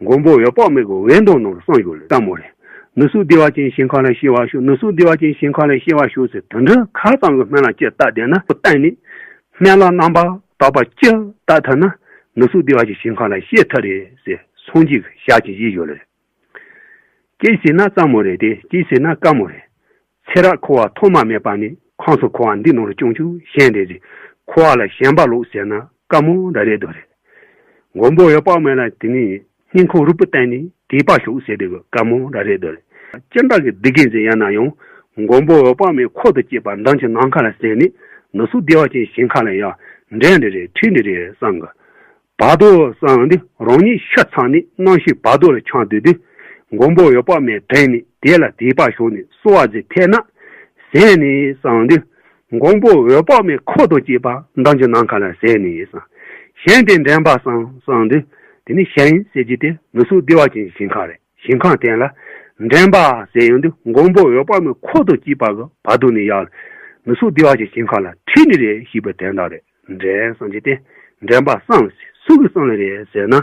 མགོན་པོ་འོད་དཔག་མེད་ཀྱི་འོད་མདངས་ནང་ལ་གསུངས་ཡོད་རེད། ལྟད་མོ་རེད། ནུབ་ཕྱོགས་བདེ་བ་ཅན་ཞིང་ཁམས་ལ་སྐྱེ་བར་ཤོག་ནུབ་ཕྱོགས་བདེ་བ་ཅན་ཞིང་ཁམས་ལ་སྐྱེ་བར་ཤོག་ཟེར་དེ་འདྲའི་ཁ་ཙམ་གྱི་སྨོན་ལམ་ཅིག་བཏབ་བསྡད་ན། ཁོ་གཏན་ནས་སྨོན་ལམ་རྣམ་པར་དག་པ་ཅི་བཏབ་ཐུབ་ན། ནུབ་ཕྱོགས་བདེ་བ་ཅན་ཞིང་ཁམས་ལ་སྐྱེ་ཐུབ་རེད་ཟེར་སངས་རྒྱས་ཀྱི་ཞལ་གྱིས་བཞེས་ཡོད་རེད། གཅིག་བྱས་ན་ལྟད་མོ་རེད་དེ། གཅིག་བྱས་ན་དཀའ་མོ་རེད། ཚེ་རབས་འཁོར་བ་ཐོག་མ་མེད་པ་ནས་ཁམས་གསུམ་འཁོར་བ་འདི་ནང་ལ་བྱུང་བྱུང་ཞེན་བསྡད་ཅིང་། འཁོར་བ་ལ་ཞེན་པ་ལོག་ཟེར་ན་དཀའ་མོ་འདྲ་རེད་འདུག་རེད། མགོན་པོ་འོད་དཔག་མེད་ལ་དེ་ནས་སྙིང་ཁོང་རུས་པའི་གཏིང་ནས་དད་པ་ཤོག་ཟེར་དེ་གི་དཀའ་མོ་འདྲ་རེད་འདུག་རེད། ཅི་འདྲ་གི་སྡུག་གི་ཟེར་ཡང་ན་ཡང་། མགོན་པོ་འོད་དཔག་མེད་འཁོར་དང་བཅས་པ་འདམ་གྱི་ནམ་མཁའ་ལ་གསལ་ནས། ནུབ་ཕྱོགས་བདེ་བ་ཅན་ཞིང་ཁམས་ལ་ཡང་འདྲེན་འདི་རེད། ཁྲིད་འདི་རེད་བསམ་གི། བར་དོ་བསམ་དུས་རང་ཉིད་ཤ་ཚ་ནས་རྣམ་ཤེས་བར་དོ་ལ་འཁྱམས་སྡོད་དུས། མགོན་པོ་འོད་དཔག་མེད་དྲན་ནས་དེ་ལ་དད་པ་ཤོར་ནས་གསོལ་བ་ཟེར་ཐེབས་ན། ཟད་ནས་བསམ་དུས། མགོན་པོ་འོད་དཔག་མེད་འཁོར་དང་བཅས་པ་འདམ་གྱི་ནམ་མཁའ་ལ་ཟད་ནས་བསམ། གཞན་དེ་འདྲེན་པ་བསམ་བསམ་དུས། དེ་ནི་གཞན་ཟེར་རྒྱུ་དེ་ནུབ་ཕྱོགས་བདེ་བ་ཅན་ཞིང་ཁམས་རེད། ཞིང་ཁམས་དེ་ལ་འདྲེན་པ་ཟེར་ཡོང་དུས། མགོན་པོ་འོད་དཔག་མེད་འཁོར་དང་བཅས་པ་གི་བར་དོ་ནས་ཡར་ནུབ་ཕྱོགས་བདེ་བ་ཅན་ཞིང་ཁམས་ལ་ཁྲིད་ནི་རེད་ཞེས་པའི་དོན་དག་རེད། འདྲེན་བསམ་གྱི་སྟེ། འདྲེན་པ་བསམ། སུ་གི་བསམ་ལེ་རེད་ཟེར་ན།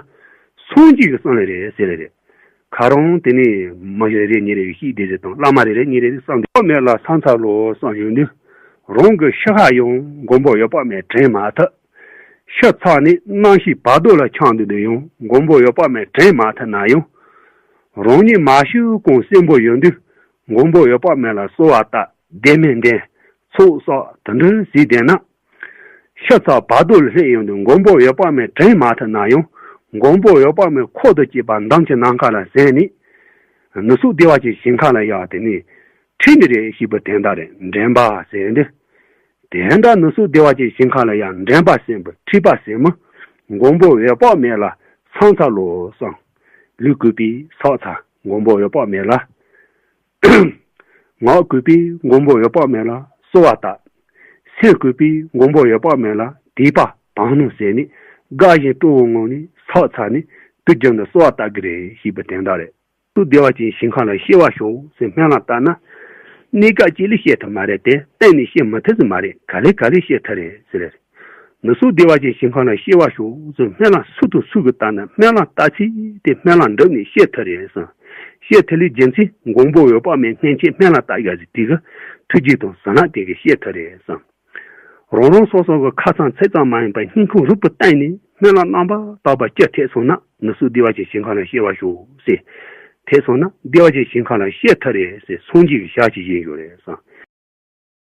སངས་རྒྱས་ཀྱི་བསམ་ལེ་རེད་ཟེར་ལེ་རེད། ཁ་རང་དེ་ནས་མི་ཞིག་རེ་རེ་གཉིས་རེ་ཤིག་བསྡད་ཟེར་དང་། བླ་མ་རེ་རེ་གཉིས་རེ་རེ་བསམ་དུས་མེད་ལ་ས་མཚམས་ལོ་བསམ་ཡོང་དུས། རང་གི་ཤི་ཁ་ཡང་མགོན་པོ་འོད་དཔག་མེད་དྲན་མ་ཐུབ། ཤ་ཚ་ནས་རྣམ་ཤེས་བར་དོ་ལ་འཁྱམས་འདུག་དུས་ཡང་མགོན་པོ་འོད་དཔག་མེད་དྲན་མ་ཐུབ་ན་ཡང་། རང་ཉིད་མ་ཤི་གོང་གསོན་པོ་ཡོང་དུས་མགོན་པོ་འོད་དཔག་མེད་ལ་གསོལ་བ་བཏབ། བདེན་མིན་འདྲེན། ཚོགས་བསགས་དེ་འདྲ་ཟིག་བསྡད་ན། ཤ་ཚ་བར་དོ་ལ་སླེབས་ཡོང་དུས་མགོན་པོ་འོད་དཔག་མེད་དྲན་མ་ཐུབ་ན་ཡང་། མགོན་པོ་འོད་དཔག་མེད་འཁོར་དང་བཅས་པ་འདམ་གྱི་ནམ་མཁའ་ལ་ཟད་ནས། ནུབ་ཕྱོགས་བདེ་བ་ཅན་ཞིང་ཁམས་ལ་ཡང་དེ་ནས་ཁྲིད་ནི་རེད་ཞེས་པའི་དོན་དག་རེད། འདྲེན་པ་ཟེར་འདི། དེ་འདྲ་ནུབ་ཕྱོགས་བདེ་བ་ཅན་ཞིང་ཁམས་ལ་ཡང་འདྲེན་པ་ཟེར་བ་ཁྲིད་པ་ཟེར་མི། མགོན་པོ་འོད་དཔག་མེད་ལ་ས་མཚམས་ལོ་བསམ། ལུས་གུས་པས་ཕྱག་འཚལ་མགོན་པོ་འོད་དཔག་མེད་ལ། ངག་གུས་པས་མགོན་པོ་འོད་དཔག་མེད་ལ་གསོལ་བ་བཏབ། སེམས་གུས་པས་མགོན་པོ་འོད་དཔག་མེད་ལ་དད་པ་དག་སྣང་ཟེར་ནས། དགའ་བཞིན་སྤྲོ་བོའི་ངང་ནས་ཕྱག་འཚལ་ནས་དུས་རྒྱུན་དུ་གསོལ་བ་བཏབ་ཀྱི་རེད་ཞེས་པའི་དོན་དག་རེད། ནུབ་ཕྱོགས་བདེ་བ་ཅན་ཞིང་ཁམས་ལ་སྐྱེ་བར་ཤོག་ཟེར་སྨོན་ལམ་བཏབ་ན། གནས་སྐབས་གཅིག་ལ་སྐྱེ་ཐུབ་མ་རེད་དེ། གཏན་ནས་སྐྱེ་མི་ཐུབ་ཟེར་མ་རེད། ག་ལེ་ག་ལེ་སྐྱེ་ཐུབ་རེད་ཟེར་རེད། ནུབ་ཕྱོགས་བདེ་བ་ཅན་ཞིང་ཁམས་ལ་སྐྱེ་བར་ཤོག་ཟེར་སྨོན་ལམ་སུ་དང་སུ་གིས་བཏབ་ན། སྨོན་ལམ་བཏབ་ཚེ་དེ་སྨོན་ལམ་འགྲུབ་ནས་སྐྱེ་ཐུབ་རེད་བསམ། སྐྱེ་ཐུབ་ལུགས་རྒྱུ་མཚན་མགོན་པོ་འོད་དཔག་མེད་སྔོན་ཆད་སྨོན་ལམ་བཏབ་ཡག་ཟིག་དེ་གི་ཐུགས་རྗེ་དང་བྱིན་རླབས་དེ་གིས་སྐྱེ་ཐུབ་རེད་བསམ། རང་རང་སོ་སོ་གི་ཁ་ཚང་ཚིག་ཙམ་མ་ཡིན་པར་སྙིང་ཁོང་རུས་པའི་གཏིང་ནས་སྨོན་ལམ་རྣམ་པར་དག་པ་ཅི་ཐེབས་སོང་ན། ནུབ་ཕྱོགས་བདེ་བ་ཅན་ཞིང་ཁམས་ལ་སྐྱེ་བར་ཤོག་ཟེར་ཐེབས་སོང་ན། བདེ་བ་ཅན་ཞིང་ཁམས་ལ་སྐྱེ་ཐུབ་རེད་ཟེར་སངས་རྒྱས་ཀྱི་ཞལ་གྱིས་བཞེས་ཡོད་རེད་བསམ།